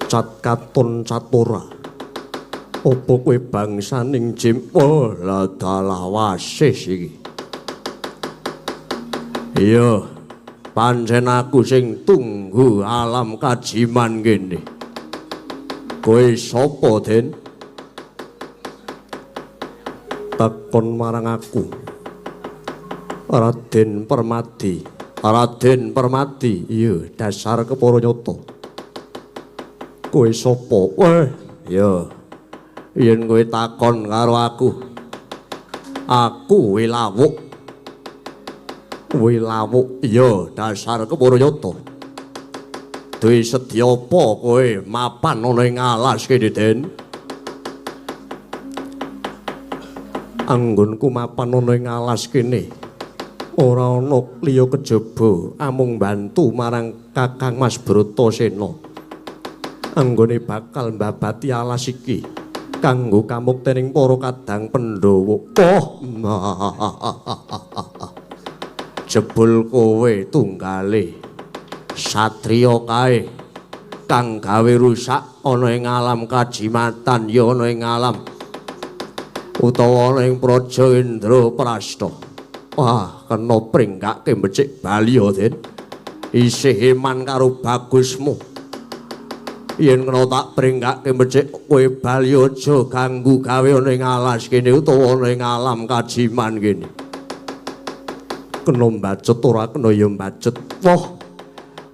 Cat katon catora. Apa kowe bangsaning Jim? Oh, ladalah wasis iki. Iya, pancen aku sing tunggu alam kajiman kene. Kowe sapa, Den? Takon marang aku. Raden Permadi. Raden Permadi. Iya, dasar kepara nyata. Kowe sapa? Weh, iya. Yen kowe takon karo aku, aku Wilawuk. Wilawuk. Iya, dasar kepara nyata. Duwe sedya apa kowe mapan ana ing alas kene, Den? Anggonku mapan ana ing alas kene ora ana liya kejaba amung bantu marang Kakang Mas Bratasena. Anggone bakal mbabati alas iki kanggo kamuktening para kadang Pandhawa. Oh, jebul kowe tunggale satriya kae kang gawe rusak ana ing alam kajimatan ya ana ing alam utawa ana ing Praja Indraprasta. Wah, kena pringgake becik bali ya, Den. Isih iman karo bagusmu. Yen kena tak pringgake becik kowe bali aja ganggu gawe ana ing alas kene utawa ana ing alam kajiman kene. Kena mbacut ora kena ya mbacut. Wah,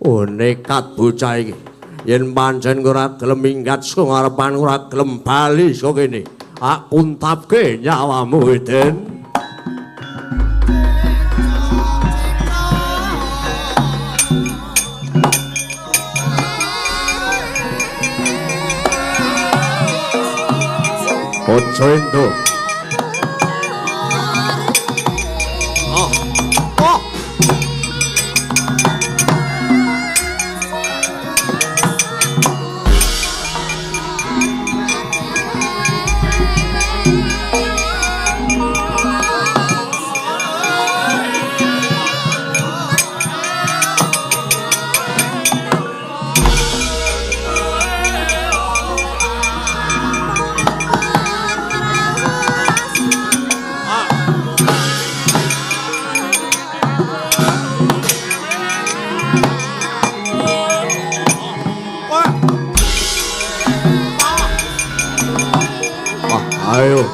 oh nekat bocah iki. Yen pancen ora gelem minggat saka ngarepan ora gelem bali saka kene. Aku untapke nyawamu, Den. Aja endo. Oh. Oh. Ayo.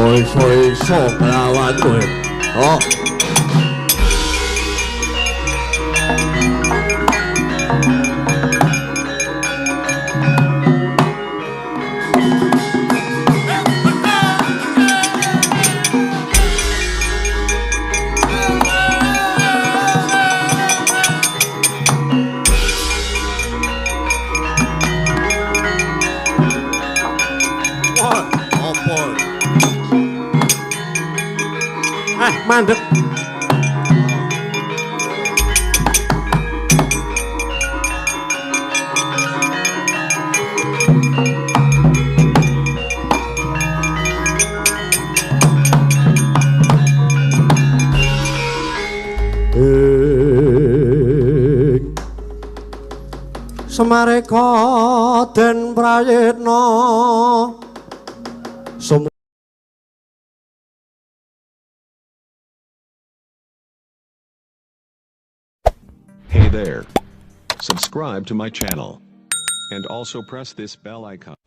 Iso-iso nglawan kowe. Oh. Wah, apa? Mandek. Ing Semareka den prayitna Hey there. Subscribe to my channel. And also press this bell icon.